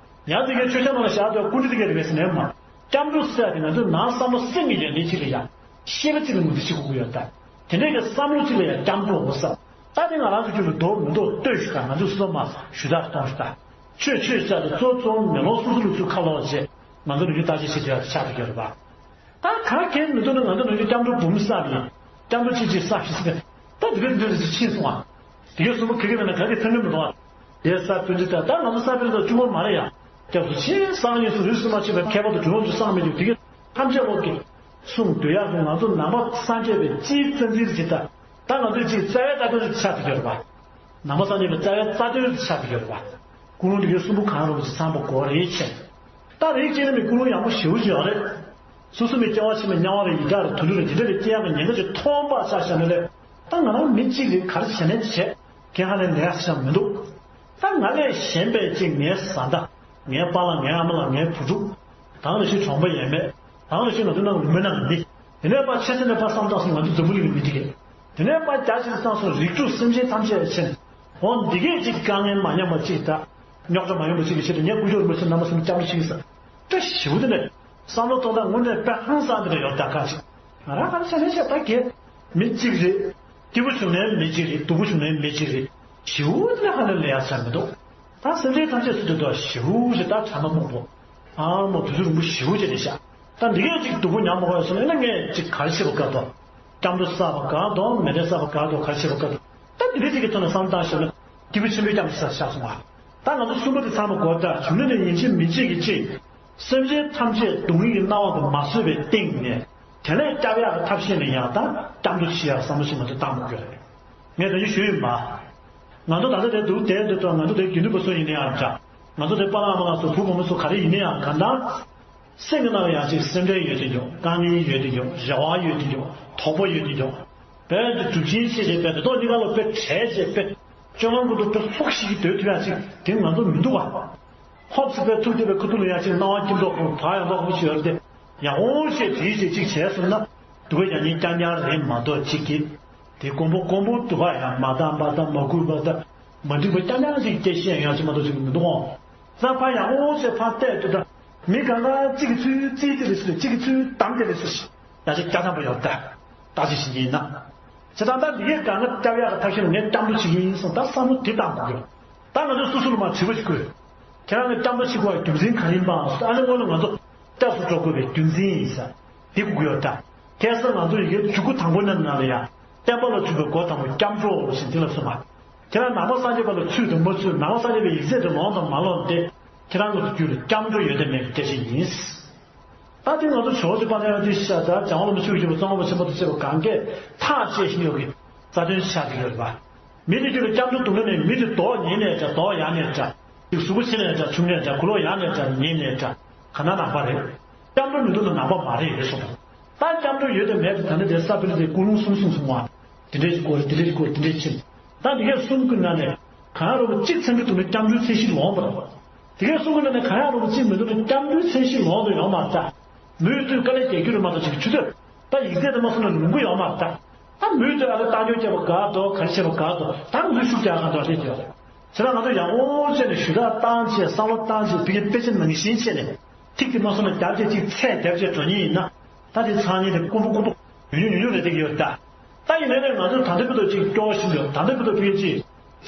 ཡང་དེ་གའི་ཆོས་ཆ་ནང་ལ་བཞག་དུས་སྐུ་འདྲ་དེ་གའི་རེད་པས་ཟེར་ནས་མ། སྐྱབས་འགྲོ་ཟེར་ཡ་དེ་ང་ཚོའི་ནང་བསམ་བློ་སེམས་ཀྱི་ཡོན་ཏན་གཅིག་ལ་ཡ། ཤེས་པ་གཅིག་ལ་ངོས་འཛིན་བྱེད་དགོས་ཀྱི་ཡོད་ད། དེ་འདྲའི་གི་བསམ་བློ་གཅིག་ལ་ཡ་སྐྱབས་འགྲོ་འོ་ས། ད་དེ་ང་རང་ཚོ་རྒྱུད་ལ་འདུག་མི་འདུག་ལྟོས་ཤིག་ད། ང་ཚོ་སོ་སོ་མ་ཞུ་དག་གཏོང་ཤིག་ད། ཆོས་ཆོས་ཟེར་དུས་གཙོ་གཙོ་བོ་མེ་ལོང་སོ་སོ་ལ་ཚུར་ཁ་ལོག་བྱས། ང་ཚོ་ལུས་རྒྱུ་བརྟག་དཔྱད་བྱེད་དུས་ཡ་ཆགས་ཀྱི་ཡོད་རེད་པ། ད་ག་གེ་མི་འདུག་ན་ང་ཚོ་ནང་གི་སྐྱབས་འགྲོ་འབུམ་བསགས་ཡིན། སྐྱབས་འགྲོ་གཅིག་གཅིག་བསགས་ཤིག་ཟེར། ད་དེ་གའི་འདོད་ཟེར་ཕྱིན་སོང་ཨ། དེ་གའི་གསུམ་པོ་ག་གེ་མེད་ན་ག་གེ་ཐོན་གི་མི་འདུག་ཨ། དེ་ས་བོན་འདི་ད་ད་ང་ཚོ་ས་བོན་ད་གཅུང་མོ་མ་རེད་ཡ། སྐྱབས་སུ་མཆི། སང་ཉིན་སུ་རིས་སུ་མ་ཆད་པའི་ཁྱད་པར་དུ་གྲུབ་དབང་དུ་སངས་མི་འདུག་དེ་གའི་ཐམས་ཅད་འོག་གི་གསུང་འདོད་ཡག་གི་ང་ཚོ་ནང་པ་སངས་རྒྱས་པའི་སྤྱིའི་རྩ་འཛིན་ཟེར་ད། ད་ང་ཚོའི་སྤྱིའི་རྩ་བའི་རྩ་དོན་ཆགས་ཀྱི་ཡོད་རེད་པ། ནང་པ་སངས་རྒྱས་པའི་རྩ་བའི་རྩ་དོན་ཆགས་ཀྱི་ཡོད་རེད་པ། ཀུན་སློང་འདི་གའི་གསུམ་པོ་གང་རུང་ཞིག་ཚང་པ་དགོས་རེད་ཆེ། ད་རིགས་གཅིག་ནི་མི་ཀུན་སློང་ཡག་པོ་ཞེ་པོ་ཅིག་ཡོད་རེད། སོ་སོ་མི་སྐྱེ་བ་ཕྱི་མ་དམྱལ་བ་རེད་ཡི་དྭགས་རེད་དུད་འགྲོ་རེད་འདི་འདྲ་རེད་སྐྱེ་ཡག་གི་ཉེན་ཁ་ཅིག་མཐོང་པ་ཆ་བཞག་ན་ལས། ད་ང་རང་མི་གཅིག་རེད་ག་རེ་བྱས་ནས་བྱས་ཁྱེད་ཧ་ལས་ལས་ཡག་ཆགས་མི་འདུག་ད་ང་ལས་གཞན་པའི་གཅིག་ངའི་བཟའ་ཟླ། ངའི་པཱ་ལགས་ངའི་ཨ་མ་ལགས་ངའི་བུ་ཕྲུག་དང་ལ་ཞིག་གྲོང་པ་ཡས་མས། དང་ལ་ཞིག་ང་ཚོའི་ནང་ལ་མི་ནང་མི། དེ་ནས་ཕར་ཆེ་ས་ནས་ཕར་བསམ་བཏང་སོང་ང་ཚོ་འཛམ་བུ་གླིང་གི་མི་དེ་གས། དེ་ནས་ཕར་རྒྱ་ཆེ་ས་བཏང་སོང་རིགས་དྲུག་སེམས་ཅན་ཐམས་ཅད་ཕྱིན། འོ་འདི་གས་ཅིག་དཀའ་ངལ་མ་མཉམ་པ་ཅིག་དང་། རྙོག་དྲ་མ་ཡོང་པ་ཅིག་གི་ཆེད་དུ་ངས་སྐུ་ཞབས་རིན་པོ་ཆེ་རྣམ་པ་གསུམ་སྐྱབས་འགྲོ་ཞུས་ས། བཀྲ་ཤིས་པོ་དེ་ནས་བསམ་བློ་གཏོང་སྟངས་དངོས་གནས་དཔེ་ཧང་སང་དེ་འདྲ་ཡོད་ད་ཁ་ཅིག་ང་རང་ག་རེ་བྱས་ནས་བཤད་ད་གས། མི་གཅིག་རེད། སྐྱིད་པོ་བྱུང་ནའི་མི་གཅིག་རེད་སྡུག་པོ་བྱུང་ནའི་མི་གཅིག་རེད། ཞེ་པོ་དེ་ལས་ཧ་ལས་ལས་ཡག་ཆགས་མི་འདུག་ད་སེམས་ཅན་ཐམས་ཅད་སུ་འདུག་ད་ཞེ་པོ་ཞིག་ད་གྲ་མ་མོག་པོ། ཨ་མོ་དུས་ཚོད་རིང་པོ་ཞེ་པོ་ཅིག་རེད་ཤག་ད་འདི་གས་ཅིག་སྡུག་པོ་མྱངས་མ་དགོས་སོང་ན་ངས་ཅིག་ག་རེ་བྱེད་པ་དགའ་ཏོ། སྐྱབས་འགྲོ་བསགས་པ་དགའ་ཏོ་མེ་འདྲེན་བསགས་པ་དགའ་ཏོ་ག་རེ་བྱེད་པ་དགའ་ཏོ། ད་འདི་རིགས་ཅིག་གི་ཐོག་ནས་བསམ་བློ་བཏང་ཤེས་ན་སྐྱིད་པོ་ཆེན་པོའི་སྐྱབས་འགྲོ་བསགས་ཤག་སོང་བ། ད་ང་ཚོ་གསུམ་པོ་དེ་ཚང་མ་དགོས་ད་བྱུང་ན་ནི་ཡིན་གཅིག་མིན་གཅིག་གི་གཅིག་སེམས་ཅན་ཐམས་ཅད་སྡུག་བསྔལ་གྱི་སྣང་བ་དུ་མ་བཟོད་པའི་སྟེང་ནས་དེ་ལས་སྐྱབས་ཡག་གི་ཐབས་ཤེས་ནས་ཡང་དང་སྐྱབས་འགྲོ་བྱེད་ཡག་བསམ་བློ་ཞིག་ང་ཚོས་བཏང་དགོས་ཀྱི་རེད། ངས་ད་ཅི་ཞུས་ཡིན་པ། ང་ཚོ་ད་ལྟ་དེ་འདུག་དེ་འདུག་ཏོ་ང་ཚོ་དེ་རྒྱུ་ནོར་བུ་སོ་ཡིན་ནའི་ཡང་འདྲ། ང་ཚོ་དེ་པ་ལགས་མ་ལགས་སོ་བུ་བུ་མོ་སོ་ག་རེ་ཡིན་ནའི་ཡང་གང་ལྟར། སེམས་ཀྱི་ནང་ལ་ཡང་ཅིག་སེམས་ཁྲལ་ཡོད་དེ་འཇོག་དཀའ་ངལ་ཡོད་དེ་འཇོག་རེ་བ་ཡོད་དེ་འཇོག་དོགས་པ་ཡོད་དེ་འཇོག་དཔལ་དུ་སྒྲུབ་ཆེན་བྱེད་བྱེད་དཔལ་དུ་ཐོག་གཉིས་ཀ་ལ་དཔེ་བྲལ་བྱེད་དཔེ། སྤྱོད་ངན་ཀུན་ཏུ་དཔེ་ལྷུག་ཤིག་གིས་སྡོད་ཐུབ་ཡ་ཅིག་དེ་ང་ཚོ་མི་འདུག་བ། ཧོབ་སི་པའི་ཐུགས་བདེ་བའི་ཁུ་ཐུག་ལ་ཡ་ཅིག་སྣང་བ་སྐྱིད་མདོག་ཁུག་བག་ཡངས་མདོག་ཁུག་ཅིག་ཡོད་རེད་དེ། ཡང་འོང་ཞེས་བྲིས་ཞེས་ཅིག་བྱས་སོང་ན། སྡུག་པ་ཡང་ཉིན་རྐྱང་རྐྱང་རེད་མ་གཏོགས་ཅིག་གིས། དེ་དཀོན་པོ་དཀོན་པོ་སྡུག་པ་ཡང་མ་དག་མ་དག་མ་གུས་པ་དང་། མ་འགྲིག་པ་རྐྱང་རྐྱང་ཅིག་སྐྱེ་ཤེས་ཡང་ཅིག་མ་གཏོགས་ཅིག་མི་འདུག་འོང་། ས་ཕ་ཡང་འོང་ཞེས་ཕར་བལྟས་དུས་ད། མི་གང་ག་གཅིག་གིས་ཚུར་རྩིས་དེ་རེད་ཟེར་གཅིག་གིས་ཚུར་གཏམ་དེ་རེད་ཟེར། ཡང་ཅིག་སྐྱ་ཐང་པོ་ཡོད་ད། བརྟག་དཔྱད་བྱེད་ཀྱི་ཡིན་ན། བྱས་ཙང་ད་འདི་གའི་གང་ག་སྐྱབས་ཡག་གི་ཐབས་ཤེས་ལ་ངས་སྐྱབས་འགྲོ་བྱེད་ཀྱི་ཡིན་སོང་ད་བསམ་བློ་དེ་བཏང་དགོས་ཀྱི། ད་ང་ཚོས་སོ་སོ་ལ་མར་དྲི་བ་ཞིག་བཀོད། ཁྱེད་རང་གི་སྐྱབས་འགྲོ་བྱེད་དགོས་པའི་རྒྱུ་མཚན་ག་རེ་ཡིན་པའང་ཟེར་ཨ་ནི་སྔོན་ལ་ང་ཚོ་སྐྱབས་སུ་འགྲོ་དགོས་པའི་རྒྱུ་མཚན་ཡིན་ས། འདི་གོ་གི་ཡོད་ད། ཁ་སང་ང་ཚོ་ཡི་གེ་བཅུ་དགུ་དང་པོ་ནང་ནང་ལ་ཡང་བསྟན་པ་ལ་འཇུག་པའི་སྒོ་དང་པོ་སྐྱབས་འགྲོ་ཞེས་འདི་ལ་གསུངས་པ། ཁྱེད་རང་ནང་པ་སངས་རྒྱས་པ་ལ་ཚུད་དང་མ་ཚུད་ནང་པ་སངས་རྒྱས་པའི་ཡིག་ཚད་དུ་ལོངས་དང་མ་ལོངས་ཏེ་ཁྱེད་རང་གི་རྒྱུད་ལ་སྐྱབས་འགྲོ་ཡོད་དམ་མེད་ཀྱི་སྐད་ཆ་ཡིན། ད་དེ་ང་ཚོ་ཇོ་བོ་རྗེ་དཔལ་ལྡན་དབང་ཕྱུག་ཤ་དང་འཇམ་དབྱངས་བླ་མ་ཆོས་ཀྱི་རྒྱལ་པོ་གཙང་པ་ཆེན་པོ་དང་བཅས་པ་གང་གས་ཐག་བཅད་བཞིན་ཡོད་ཀྱི་རྩ་དོན་ཆགས་ཀྱི་ཡོད་རེད་པ། མི་དེ་རྒྱུད་ལ་སྐྱབས་འགྲོ་སྡུག་ན་ནི་མི་དེ་མདོག་ཉེས་ནས་འདྲ་མདོག་ཡག་ནས་འདྲ། དེ་གཟུགས་པོ་ཆེ་ནས་འདྲ་ཆུང་ནས་འདྲ་གུ་ལོག་ཡག་ནས་འདྲ་ཉེས་ནས་འདྲ་ག་ན་ནང་པ་རེད། སྐྱབས་འགྲོ་མི་འདུག་ན་ནང་པ་མ་རེད་ཡོད་སོང་། ད་སྐྱབས་འགྲོ་ཡོད་དམ་མེད་དམ་ད་ནི་དེ་ས་ཕི་ལི་དེ་ཀུན་སློང་གསུམ་གསུངས་སོང་བ། དེ་འདྲས་ཀྱི་སྐོར་དེ་འདྲས་ཀྱི་སྐོར་དེ་འདྲས་ཕྱིན། ད་འདི་གས་གསུམ་གྱི་ནང་ནས་གང་རུང་གཅིག་ཚང་གི་འདུག་ན་སྐྱབས་འགྲོའི་མཚན་གཞི་ལོངས་པ་རེད། དེ་གས་གསུམ་གྱི་ནང་ནས་གང་ཡང་རུང་གཅིག་མི་འདུག་ན་སྐྱབས་འགྲོའི་མཚན་གཞི་ལོངས་དུ་ཡོང་མ་རེད་ད། མུ་མཐུད་དཀའ་ལས་རྒྱག་རྒྱུ་རེད་མ་གཏོགས་ཅིག་ཆུ་ཚོད་ད་ཡིག་ཚད་དུ་མ་སོང་ན་ལོངས་གི་ཡོད་མ་རེད་ད། ད་མུ་མཐུད་ཨ་ལ་བཏང་སྐྱོན་བརྒྱབ་པ་དགའ་འདུག་ག་རེ་བྱེད་པ་དགའ་འདུག་ད་ང་ཚོས་ཤུགས་རྒྱག་ག་འདུག་ཨ་ལས་ཀྱི་ཡོད་རེད། ཁྱེད་རང་ང་ཚོ་ཡག་པོ་བྱས་ནས་ཞུ་དག་བཏང་བྱས་བསམ་བློ་བཏང་བྱས་ཕ་གི་དཔེ་ཆ་ནང་བཞིན་བྱས་ནས་ཐིག་གི་མ་སོང་ན་རྒྱབ་བྱས་ཅིག་ཚད་རྒྱབ་བྱས་འགྲོ་ཉེན་ཡིན་ན་ད་དེ་ཚང་ཉིན་དེ་ཀུན་པོ་ཀུན་པོ་ཉུང་ཉུང་ཉུང་ཉུང་རེད་བསྡད་ཀྱི་ཡོད་ད། ད་ཡིན་ནའི་ང་ཚོ་ད་ལྟ་བར་དུ་ཅིག་སྐྱོ་བཞིན་ཡོད། ད་ལྟ་བར་དུ་ཕ་གི་ཅིག་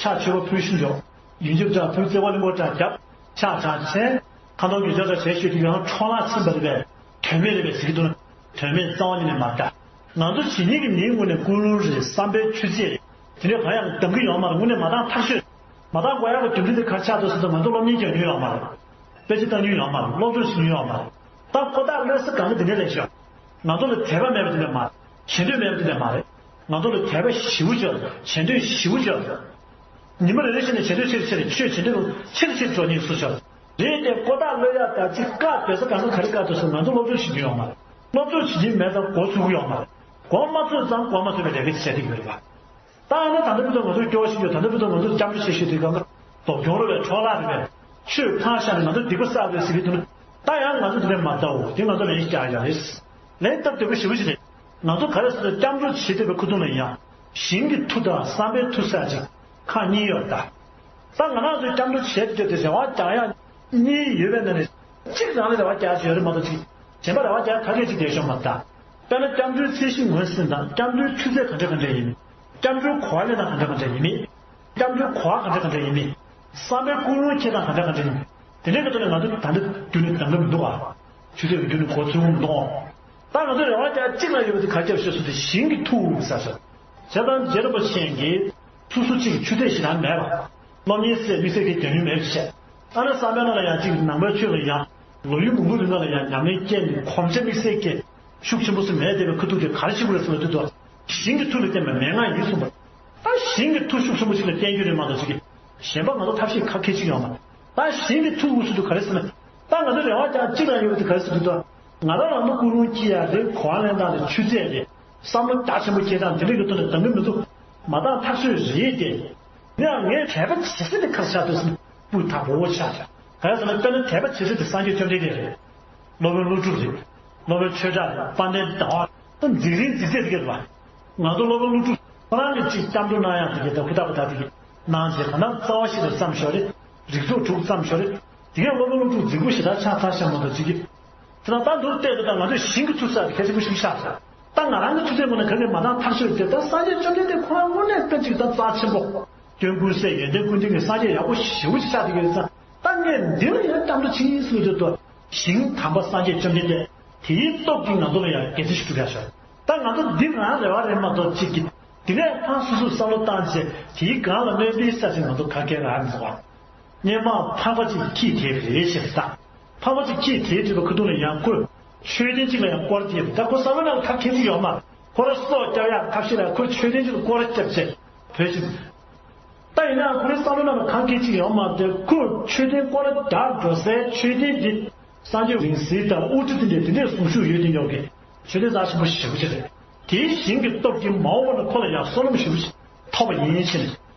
ཕྱག་མཆོད་པ་ཕུལ་བཞིན་ཡོད། ཡོན་ཆབ་འདྲ་ཕུལ་རྩེ་བ་ལིང་གོ་འདྲ་རྒྱབ་ཕྱག་འདྲ་བྱས་ཁ་འདོན་གྱི་ཆོ་འདྲ་བྱས་ཤོད་དུས་ཡང་འཕྲོ་བརླག་ཕྱིན་པ་རེད་པས་དོན་མེད་རེད་པས་ཟེར་གྱི་འདུག་ན་དོན་མེད་རྩ་བ་ཉིད་ནས་མ་རེད་ད། ང་ཚོ་བྱེད་ཉིན་གྱི་མིའི་ངོས་ནས་ཀུན་སློང་རེད་བསམ་པའི་ཆུ་ཚད་རེད། དེ་འདྲའི་གང་ཡང་འདང་གི་ཡོད་མ་རེད། དངོས་གནས་མ་འདང་ཐག་ཆོད། མ་འདང་དགོས་ཡག་གི་རྒྱུ་མཚན་དེ་ག་རེ་ཆགས་འདུག་ཟེར་ན་ང་ཚོ་སློབ་གཉེར་རྒྱག་མྱོང་ཡོད་མ་རེད། དཔེ་ཆ་ལྟ་མྱོང་ཡོད་མ་རེད། སློབ་སྦྱོང་བྱེད་མྱོང་ཡོད་མ་རེད། ད་ཁོ་ཐག་སླེབས་ས་གང་གི་དེ་འདྲ་ལས་ཤོག་ང་ཚོ་ལ་དད་པ་མེད་པ་དེ་འདྲ་མ་རེད། བྱེད་འདོད་མེད་པ་དེ་འདྲ་མ་རེད། ང་ཚོ་ལ་དད་པ་ཞེ་པོ་ཅིག་ཡོད་རེད། བྱེད་འདོད་ཞེ་པོ་ཅིག་ཡོད་རེད། ཉི་མ་རེ་རེ་བཞིན་ནས་བྱེད་འདོད་ཆེ་རུ་ཆེ་རུ་ཆེ་རུ་ཆེ་རུ་ཆེ་རུ་འགྲོ་ཉེན་སུ་ཤོར། རེད་དེ་ཀོ་ཐག་གློད་ཡག་ད་ཅིག་བཀག་བསྡད་ས་གང་ག་ག་རེ་བཀག་འདུག་ཟེར་ང་ཚོ་སློབ་སྦྱོང་བྱེད་ཀྱི་ཡོད་མ་རེད། སློབ་སྦྱོང་བྱེད་ཀྱི་མེད་ཙང་མགོ་ཚོས་ཀྱི་ཡོད་མ་རེད། མགོ་མ་ཚོས་ཙང་མགོ་མ་ཚོས་པའི་ལས་ཀ་བྱེད་ཀྱི་ཡོད་རེད་པ། ད་ཨ་ནི་ད་ལྟ་བར་དུ་ང་ཚོ་སྐྱོ་བ་ཞིག་ཡོད། ད་ལྟ་བར་དུ་ང་ཚོ་སྐྱབས་འགྲོ་བྱེད་ཤེས་དུས་གང་ག་སྡུག་གྱོང་རེད་པས། འཕྲོ་བརླག་རེད་པས། ཆོས་ཕངས་ཤ་ནས་ང་ཚོ་སྡིག་པ་བསགས་པའི་ཟེར་གྱི་འདུག་ན། ད་ཡང་ང་ཚོ་འདི་འདྲ་མ་ལྟ་འོ་དེ་ང་ཚོ་ལན་རྒྱག་ཡག་རེད། ལན་སྟབས་བདེ་པོ་ཞེ་པོ་ཞིག་རེད། ང་ཚོ་ག་རེ་ཟེར་ན་སྐྱབས་འགྲོ་བྱེད་འདོད་པའི་ཁུ་ཐུག་ལ་ཡང་ཞིང་གི་མཐུ་དང་བསམ་པའི་མཐུ་ཟེར་ཅིག་ཁག་གཉིས་ཡོད་ད། ད་ང་རང་ཚོས་སྐྱབས་འགྲོ་བྱེད་དུས་དེ་རེ་བ་རྒྱག་ཡག་གཉིས་ཡོད་པའི་ནང་ནས་གཅིག་རང་ལ་རེ་བ་རྒྱག་ཡག་ཡོད་རེད་མ་གཏོགས་གཅིག་གཞན་པ་རེ་བ་རྒྱག་ཡག་ག་གེ་གཅིག་བསྡད་ཤོག་མ་རེད་ད། དཔེར་ན་སྐྱབས་འགྲོའི་ཚད་གཞི་ངོས་ཟིན་དང་སྐྱབས་འགྲོའི་ཆུ་ཚད་ག་འདྲ་ག་འདྲ་ཡིན་མིན། སྐྱབས་འགྲོའི་གོ་བ་ལེན་སྟངས་ག་འདྲ་ག་འདྲ་ཡིན་མིན། སྐྱབས་འགྲོའི་གོ་བ་ག་འདྲ་ག་འདྲ་ཡིན་མིན། བསམ་པའི་ཀུན་སློང་འཁྱེར་སྟངས་ག་འདྲ་ག་འདྲ་ཡིན་མིན། དེ་འདྲའི་ཁ་ཐོག་ནས་ང་ཚོ་ད་ལྟ་རྒྱུན་ནས་གདམ་ག་མི་འདུག་ཨ། ཆུ་ཚད་ཀྱི་རྒྱུན་ནས་གོ་ཚུལ་མི་འདུག་ད་ང་ཚོ་རེ་བ་རྒྱག་གཅིག་ལ་ཡོད་པ་དེ་ག་རེ་ཞུ་སོ་དེ་ཞིང་གི་མཐུ་ཟེར་སོ། བྱས་ཙང་རྗེ་རིན་པོ་ཆེ་གིས་སོ་སོ་གཅིག་གི་ཆུ་ཚད་ཞེ་དྲག་མེད་པ། སློབ་གཉེར་སེ་དམིགས་བསལ་གྱི་དོན་སྙིང་མེད་པ་བྱས། ཨ་ནི་བསམ་པའི་ནང་ལ་ཡང་གཅིག་ནང་པའི་ཆོས་ལ་ཡང་ལོ་ཡུན་མང་པོའི་རིང་ལ་ཡང་ཉམས་ལེན་སྐྱེས་ནས་གོམས་ཆ་དམིགས་བསལ་གྱི་ཤུགས་ཆེན་པོ་སུ་མེད་བསྡད་པའི་ཁ་ཐུག་དེ་ག་རེ་བྱེད་དགོས་རེད་ཟེར་བ་དུས་དུ་ཞིང་གི་མཐུ་ལ་བརྟེན་པའི་མན་ངག་ཡིན་གསུངས་པ། ད་ཞིང་གི་མཐུ་ཤུགས་ཆེན་པོ་ཞིག་ལ་བརྟེན་རྒྱུ་རེད་མ་གཏོགས་ཅིག་གི་གཞན་པ་ང་ཚོ་ཐབས་ཤེས་ག་གེ་ཅིག་ཡོད་མ་རེད། ད་ཞིང་གི་མཐུ་དབུ་སུ་དུ་ག་རེ་ཟེར་ན། ད་ང་ཚོ་རེ་བ་རྒྱག་གཅིག་ལ་ཡོད་པ་དེ་ག་རེ་ཟེར་དུས་ད། ང་རང་རང་ལ་ཀུན་སློང་སྐྱེ་ཡག་རེད། གོ་བ་ལེན་སྟངས་རེད། ཆུ་ཚད་རེད། བསམ་བློ་རྒྱ་ཆེན་པོ་སྐྱེ་སྟངས་དེ་འདྲ་གི་ཐོག་ནས་གདམ་ག་མི་འདུག་མ་བཏང་ཐག་ཆོད་རེད་དེ། ཡང་ངས་དད་པ་བྱེད་ས་དེ་ག་རེ་ཆགས་འདུག་ཟེར་ན་སྤུས་དག་པོ་ཆགས་ཀྱང་། ག་རེ་ཟེར་ན་དཔེར་ན་དད་པ་བྱེད་ས་དེ་སངས་རྒྱས་བཅོམ་ལྡན་འདས་རེད། སློབ་དཔོན་ཀླུ་སྒྲུབ་རེད། སློབ་དཔོན་ཆོས་གྲགས་རེད། དཔལ་ལྡན་ཟླ་བ། ད་འཛིན་རིམ་འཛིན་ཚད་དེ་ག་རེ་བ། ང་ཚོ་སློབ་དཔོན་ཀླུ་སྒྲུབ་ཁོ་རང་གི་ཅིག་སྐྱབས་འགྲོ་གནང་ཡག་དེ་ག་ད་ཧུར་ཐག་པ་ད་དེ་གི་གནང་རྗེས་ད་ནང་རྩ་བ་ཤེས་རབ་བརྩམས་ཤོག་རེད། རིགས་ཚོགས་དྲུག་བརྩམས་ཤོག་རེད། དེ་གས་སློབ་དཔོན་ཀླུ་སྒྲུབ་རྫིག་པོ་ཞེ་དྲག་ཆགས་ཚར་ཤག་མ་གཏོགས་ཅིག་གི་དེ་ན་ད་མདོར་བལྟས་ཏེ་ད་ང་ཚོས་ཞིང་གི་མཐུ་ཟེར་ཡག་དེ་གལ་ཆེན་པོ་ཞིག་ཆགས་སོང་། ད་ང་རང་གི་ཆུ་ཚད་ངོས་ནས་ག་གེ་མ་བཏང་ཐག་ཆོད་དེ། ད་སངས་རྒྱས་བཅོམ་ལྡན་འདས་ཁོ་རང་དངོས་གནས་དཔེ་གཅིག་ད་རྩ་ཆེན་པོ། སྐྱོན་ཀུན་ཟད་ཡོན་ཏན་ཀུན་ལྡན་གྱི་སངས་རྒྱས་ཡག་པོ་ཞེ་པོ་ཅིག་ཆགས་བསྡད་ཡོད་ཙང་། ད་ངས་འདི་ལ་ཡང་སྐྱབས་འགྲོ་ཕྱིན་ཟེར་དུས་ད་ཞིང་དམ་པ་སངས་རྒྱས་བཅོམ་ལྡན་འདས་དེའི་སྟོབས་ཀྱིས་ང་ཚོ་ལ་ཡང་དགེ་མཚན་ཞིག་སྒྲུབ་ཡག་ཤོག་ད་ང་ཚོ་འདི་རང་རེ་བ་རེད་མ་གཏོགས་ཅིག་གི་དེ་ནས་ཕར་སོ་སོས་བསམ་བློ་བཏང་བྱས་དེའི་སྒང་ལ་གནོད་པའི་ས་ཆ་ང་ཚོ་ག་གེ་རག་མི་འདུག་བ། སྔོན་མ་ཕམ་པ་གཅིག་འཁྱེར་བསྡད་པ་རེད་ཟེར་ད། ཕམ་པ་གཅིག་འཁྱེར་བསྡད་པའི་ཁ་ཐུག་ལ་ཡང་ཁོས་མཆོད་རྟེན་གཅིག་ལ་ཡང་སྐོར་ར་རྒྱབ། ད་ཁོ་བསམ་བློ་ནང་ལ་ཁ་ཁེ་གཅིག་ཡོད་མ་རེད། ཁོ་ར་སྲོག་སྐྱབས་ཡག་ཐབས་ཤེས་ལ་ཁོས་མཆོད་རྟེན་གཅིག་ལ་སྐོར་ར་བརྒྱབ་བྱས་བོད་ཕྱིན། ད་ཡིན་ནའང་ཁོ་རའི་བསམ་བློ་ནང་ལ་ཁ་ཁེ་གཅིག་ཡོད་མ་རེད། ཁོས་མཆོད་རྟེན་སྐོར་ར་རྒྱག་འགྲོ་སའི་མཆོད་རྟེན་འདི་སངས་རྒྱས་རིང་བསྲེལ་དང་དབུ་སྐྲ་དེ་འདྲས་དེ་འདྲས་གཟུངས་གཞུག་ཡོད་དེ་ཉོག་གི་མཆོད་རྟེན་རྩ་ཆེན་པོ་ཞེ་པོ་ཅིག་རེད། དེའི་ཞིང་གི་སྟོབས་ཀྱིས་མ་འོངས་པ་ན་ཁོ་ལ་ཡང་བསོད་ནམས་ཞེ་པོ་ཅིག་ཐོབ་པ་ཡིན་ཕྱིན།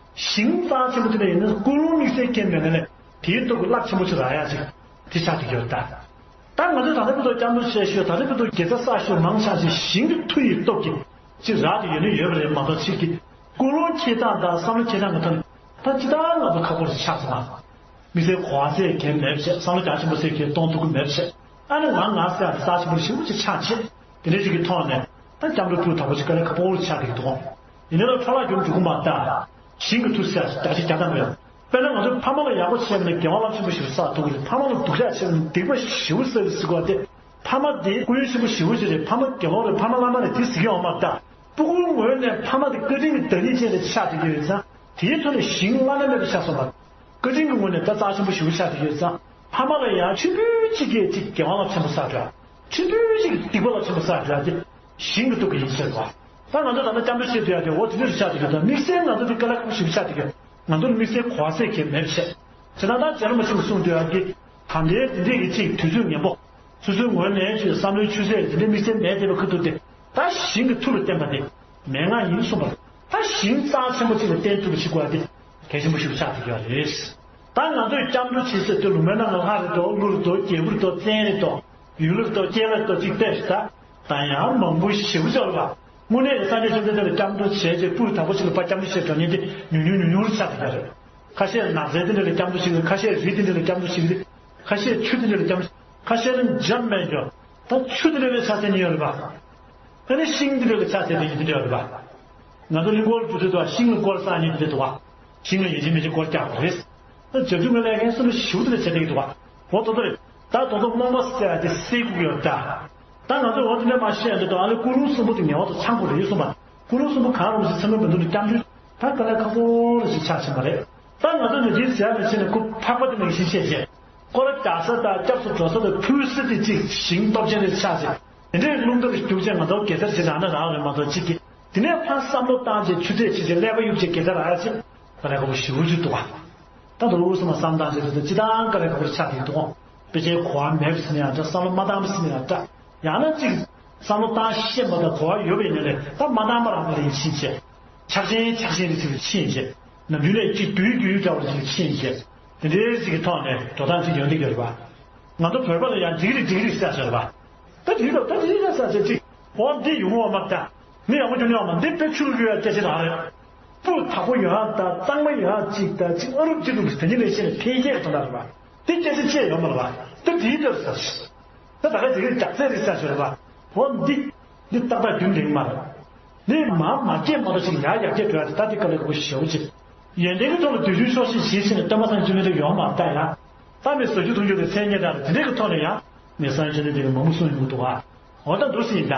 ཞིང་རྩ་ཆེན་པོ་དེ་ལ་ཡིན་ན་ཀུན་སློང་དམིགས་བསལ་སྐྱེས་མེད་ན་ལས་དེའི་སྟོབས་ཀྱིས་རླབས་ཆེན་པོ་ཅིག་རག་ཡག་ཅིག་དེ་ཆགས་ཀྱི་ཡོད་ད། ད་ང་ཚོས་ད་ལྟ་བར་དུ་སྐྱབས་འགྲོ་བྱས་ཞོར་ད་ལྟ་བར་དུ་དགེ་རྩ་བསགས་ཞོར་མང་ཆེ་ཞིག་ཞིང་གི་མཐུ་ཡི་སྟོབས་ཀྱིས་ཅིག་རག་ཏུ་ཡོད་ན་ཡོད་པ་རེད་མ་གཏོགས་ཅིག་གི་ཀུན་སློང་འཁྱེར་སྟངས་དང་བསམ་བློ་འཁྱེར་སྟངས་ཀྱི་ཐོག་ནས་ད་ཅི་ལྟར་ང་ཚོ་ཁག་པོ་ཞིག་ཆགས་སོང་ང་། དམིགས་བསལ་གོ་བ་ཟེར་མཁན་མེད་པ་བྱས། བསམ་བློ་རྒྱ་ཆེན་པོ་ཟེར་མཁན་གཏོང་ཐུབ་ཀྱི་མེད་པ་བྱས། ཨ་ནི་ང་ང་ཟེར་ཡག་དེ་རྩ་ཆེན་པོ་ཞེ་པོ་ཅིག་ཆགས་བྱས། དེ་འདྲ་ཞིག་གི་ཐོག་ནས་ད་སྐྱབས་འགྲོ་སྤུས་དག་པོ་ཞིག་དཀའ་ལས་ཁག་པོ་ཞིག་ཆགས་ཀྱི་འདུག་ཡིན་ན་ལ་འཕྲོ་བརླག་བྱུང་འགྲོ་གི་མ་རེད་ད། ཞིང་གི་མཐུ་ཟེར་ཡག་ཞིག་རྒྱ་ཆེ་རྒྱ་དང་མེད། དཔེར་ན་ང་ཚོ་ཕ་མ་ལ་ཡག་པོ་བྱས་པ་ན་དགེ་བ་རླབས་ཆེན་པོ་ཞིག་བསགས་ཐུབ་ཀྱི་རེད། ཕ་མ་ལ་སྡུག་ཅག་བྱས་པ་ན་སྡིག་པ་ཞེ་པོ་བསགས་ཀྱི་འདུག་བ་དེ། ཕ་མ་དེ་སྐུ་ཡོན་ཆེན་པོ་ཞེ་པོ་ཅིག་རེད། ཕ་མ་དགེ་སློང་རེད། ཕ་མ་བླ་མ་རེད། དེ་ཟེར་གྱི་ཡོད་མ་རེད་ད། སྤུ་གུའི་ངོས་ནས་ཕ་མ་དེ་བཀའ་དྲིན་གྱི་བདག་ཉིད་ཅན་རེད་ཆགས་བསྡད་ཀྱི་ཡོད་ཙང་། དེའི་ཐོག་ནས་ཞིང་བླ་ན་མེད་པ་ཆགས་སོང་བ། བཀའ་དྲིན་གྱི་ངོས་ནས་ད་རྩ་ཆེན་པོ་ཞེ་པོ་ཆགས་བསྡད་ཀྱི་ཡོད་ཙང་། ཕ་མ་ལ་ཡང་ཕྲན་བུ་གཅིག་གིས་གཅིག་དགེ་བ་རླབས་ཆེན་པོ་བསགས་འགྲོ། ཕྲན་བུ་གཅིག་གིས་སྡིག་པ་རླབས་ཆེན་པོ་བསགས་འགྲོ་དེ་ཞིང་གི་སྟོབས་ཀྱིས་ཡིན་ཟེར་བ། ད་ང་ཚོ་ད་ལྟ་སྐྱབས་འགྲོ་བྱེད་སྡོད་ཡག་དེ་འོ་དེ་འདྲ་ཞིག་ཆགས་བསྡད་ཀྱི་འདུག་དམིགས་བསལ་ང་ཚོ་དེ་དཀའ་ལས་ཁག་པོ་ཞེ་པོ་ཆགས་བསྡད་ཀྱི་ཡོད། ང་ཚོར་དམིགས་བསལ་གོ་བ་ཟེར་མཁན་མེད་པ་བྱས། བྱས་ཙང་ད་རྗེ་རིན་པོ་ཆེ་གིས་གསུངས་དུས་ཨ་ཀི། ད་ལྟའི་འདི་འདྲས་ཀྱི་ཅིག་དུས་ཚོད་ངན་པོ། སོ་སོའི་ངོས་ནས་ཅིག་བསམ་བློའི་ཆུ་ཚད་འདི་འདྲའི་དམིགས་བསལ་མེད་བསྡད་པའི་ཁུལ་དུ་དེ། ད་ཞིང་གི་མཐུ་ལ་བརྟེན་པ་དེ། མན་ངག་ཡིན་གསུངས་པ། ད་ཞིང་རྩ་ཆེན་པོ་ཅིག་ལ་བརྟེན་ཐུབ་པ་ཞིག་དགོས་པ་དེ། གལ་ཆེན་པོ་ཞིག་ཆགས་བསྡད་ཡོད་རེད། ད་ང་ཚོས་སྐྱབས་འགྲོ་བྱེད་ཟེར་དུས་ལུང་པའི་ནང་ལ་ལྷ་རེད་དོ། ཀླུ་རེད་དོ། རྒྱལ་བུ་རེད་དོ། བཙན་རེད་དོ། ཡུལ་ལྷ་རེད་དོ། སྐྱེས་ལྷ་རེད་དོ། ཅིག་བལྟས་ཤིག་ད། ད་ཡང་མང་པོ་ཞེ་པོ་ཅིག་ཡོད་རེད་པ། དངོས་གནས་ཀྱི་སངས་རྒྱས་བཅོམ་ལྡན་འདས་ལ་སྐྱབས་འགྲོ་བྱས་རྗེས་སྤུས་དག་པོ་ཞིག་ལ་ཕར་སྐྱབས་འགྲོ་བྱེད་འགྲོ་མཁན་དེ་ཉུང་ཉུང་ཉུང་ཉུང་རེ་ཆགས་བསྡད་ཀྱི་རེད། ཁ་ཤས་ནགས་ཚལ་དེ་འདྲ་ལ་སྐྱབས་འགྲོ་བྱེད་ཀྱི་རེད། ཁ་ཤས་རི་དེ་འདྲ་ལ་སྐྱབས་འགྲོ་བྱེད་ཀྱི་རེད། ཁ་ཤས་ཆུ་དེ་འདྲ་ལ་སྐྱབས་འགྲོ། ཁ་ཤས་ནི་འཇམ་མེད་ཀྱང་ད་ཆུ་དེ་འདྲ་ལ་ཆགས་བསྡད་མཁན་ཡོད་རེད་པ། ཨ་ནི་ཤིང་དེ་འདྲ་ལ་ཆགས་བསྡད་མཁན་དེ་འདྲ་ཡོད་རེད་པ། ང་ཚོ་གླིང་སྐོར་འགྲོ་དུས་ད་ཤིང་ལ་སྐོར་བསགས་མཁན་དེ་འདྲ་འདུག་པ། ཤིང་ལ་ཡིན་གཅིག་མིན་གཅིག་སྐོར་རྒྱག་དགོས་རེད། ད་བྱ་རྒྱུ་མི་ལས་མཁན་སུ་ལ་ཞུ་དེ་ལ་བྱེད་ཀྱི་འདུག་པ། འོ་ད་ལྟ་རེད། ད་དོ་དོ་རྨོངས་པ་ཟེར་ཡ་དེ་སེལ་དགོས་ཀྱི་ཡོད་ད། ད་ང་ཚོས་འོ་དེ་འདྲ་མ་བཤད་ཡ་འདི་དང་ཨ་ལེ་ཀུན་སློང་གསུམ་པོ་དེ་ངེས་པར་དུ་ཚང་དགོས་རེད་གསུངས་པ། ཀུན་སློང་གསུམ་པོ་གང་རུང་ཞིག་ཚང་མའི་མི་འདུག་ནས་སྐྱབས་འགྲོ་ད་དཀའ་ལས་ཁག་པོ་རེ་ཞིག་ཆགས་ཕྱིན་པ་རེད། ད་ང་ཚོ་ནི་དེའི་ཟེར་ཡ་ནི་ཕྱིན་ནས་ཁོ་འཕགས་པ་དེ་ནང་བཞིན་བཤད་བྱས། སྐོར་ར་རྒྱག་ས་དང་སྐྱབས་སུ་འགྲོ་ས་དང་ཕུལ་ས་དེ་གཅིག་ཞིང་སྟོབས་ཆེན་རེ་ཆགས་བྱས། དེ་འདྲའི་རླུང་རྟ་རེ་རྒྱུག་བྱས་ང་ཚོ་དགེ་རྩར་བྱེད་རང་ན་རང་རེད་མ་གཏོགས་གཅིག་གིས་དེ་ནས་ཕར་བསམ་བློ་བཏང་བྱས་ཆུ་ཚད་ཆེ་ཆེ་ཀླད་པ་གཡུག་བྱས་དགེ་རྩ་རག་ཡ་ཆེ། དཀའ་ལས་ཁག་པོ་ཞེ་པོ་ཅིག་འདུག་པ། ད་དུང་དབུ་གསུམ་ལ་བསམ་བཏང་བྱས་དུས་ད་ཅི་ལྟར་དཀའ་ལས་ཁག་པོ་ཆགས་ཀྱི་འདུག་དཔེ་ཆའི་གོ་བ་མེད་པ་ཟེར་ན་ཡང་འདྲ། བསམ་བློ་མ་བཏང་བ་ཟེར་ན་ཡང་འདྲ། ཡང་ན་གཅིག་བསམ་བློ་བཏང་ཤེས་པ་དང་གོ་བ་ཡོད་པ་ཡིན་ན་རེད། ད་མ་བཏང་པ་རང་ལ་ཡིན་ཕྱིན་ཆད། ཆགས་ཞེན་ཆགས་ཞེན་རེ་ཞིག་ལ་ཕྱིན་ཆད། ནམ་རྒྱུན་ལས་གཅིག་རྒྱུས་རྒྱུས་འདྲ་བ་ཞིག་ལ་ཕྱིན་ཆད། དེ་འདྲའི་ཞིག་གི་ཐོག་ནས་འགྲོ་སྟངས་ཅིག་ཡོང་གི་ཡོད་རེད་པ། ང་ཚོ་བོད་པ་ལ་ཡང་འགྲིག་རེད་འགྲིག་རེད་ཟེར་ཟེར་བ། ད་འགྲིག་རེད་ད་འགྲིག་རེད་ཟེར་ཟེར་ཅིག་འོ་འདི་ཡོང་བ་མ་རེད། མི་ཡག་པོ་ཅིག་ཡོང་བ་མ་འདི་དཔེ་ཆུ་རུ་གཡུག་ཡ་སྐད་ཆ་རང་རེད། སྤུ་དག་པོ་ཡོང་ཡག་དང་གཙང་མ་ཡོང་ཡག་གཅིག་དང་གཅིག་ཨ་རུབ་ཅིག་འདུག་དེ་གཉིས་ལས་ཤེས་ནས་འཕེལ་རྒྱས་ཀྱི་དོན་དག་རེད་པ། དེ་སྐད་ཆ་བཤད་ཡོད་མ་རེད་པ། དེ་དེའི་སྐབས་སུ་ད་ད་ག་ཅིག་རྒྱག་ཚད་རིགས་ས་ཞོར་རེད་པ། འོ་འདི་འདི་ཏག་ཏག་རྒྱུན་ལྡན་མ་རེད། འདི་མ་མ་སྐྱེས་མ་གཏོགས་ཅིག་ཡར་ཡར་སྐྱེས་འགྲོ་ཡ་དེ་ད་འདི་དཀའ་ལས་ཁག་པོ་ཞེ་པོ་ཅིག་ཡོན་ཏན་གྱི་ཐོག་ལ་དུས་རྒྱུན་ཤོག་ཤེས་བྱེད་ཟེར་ནས་སྟོན་པ་སངས་རྒྱས་བཅོམ་ལྡན་འདས་ཡོང་མ་ད་ཡ། ད་མི་བཟོ་རྒྱུ་མཐོང་རྒྱུ་དེ་མཚན་ཉིད་དང་དེ་འདྲའི་གི་ཐོག་ནས་ཡང་མི་སངས་རྒྱས་བཅོམ་ལྡན་འདས་ཀྱི་མང་པོ་གསུངས་ཡོང་གི་འདུག་ཨ། འོ་ད་འདུག་སེ་ཡིན་ད།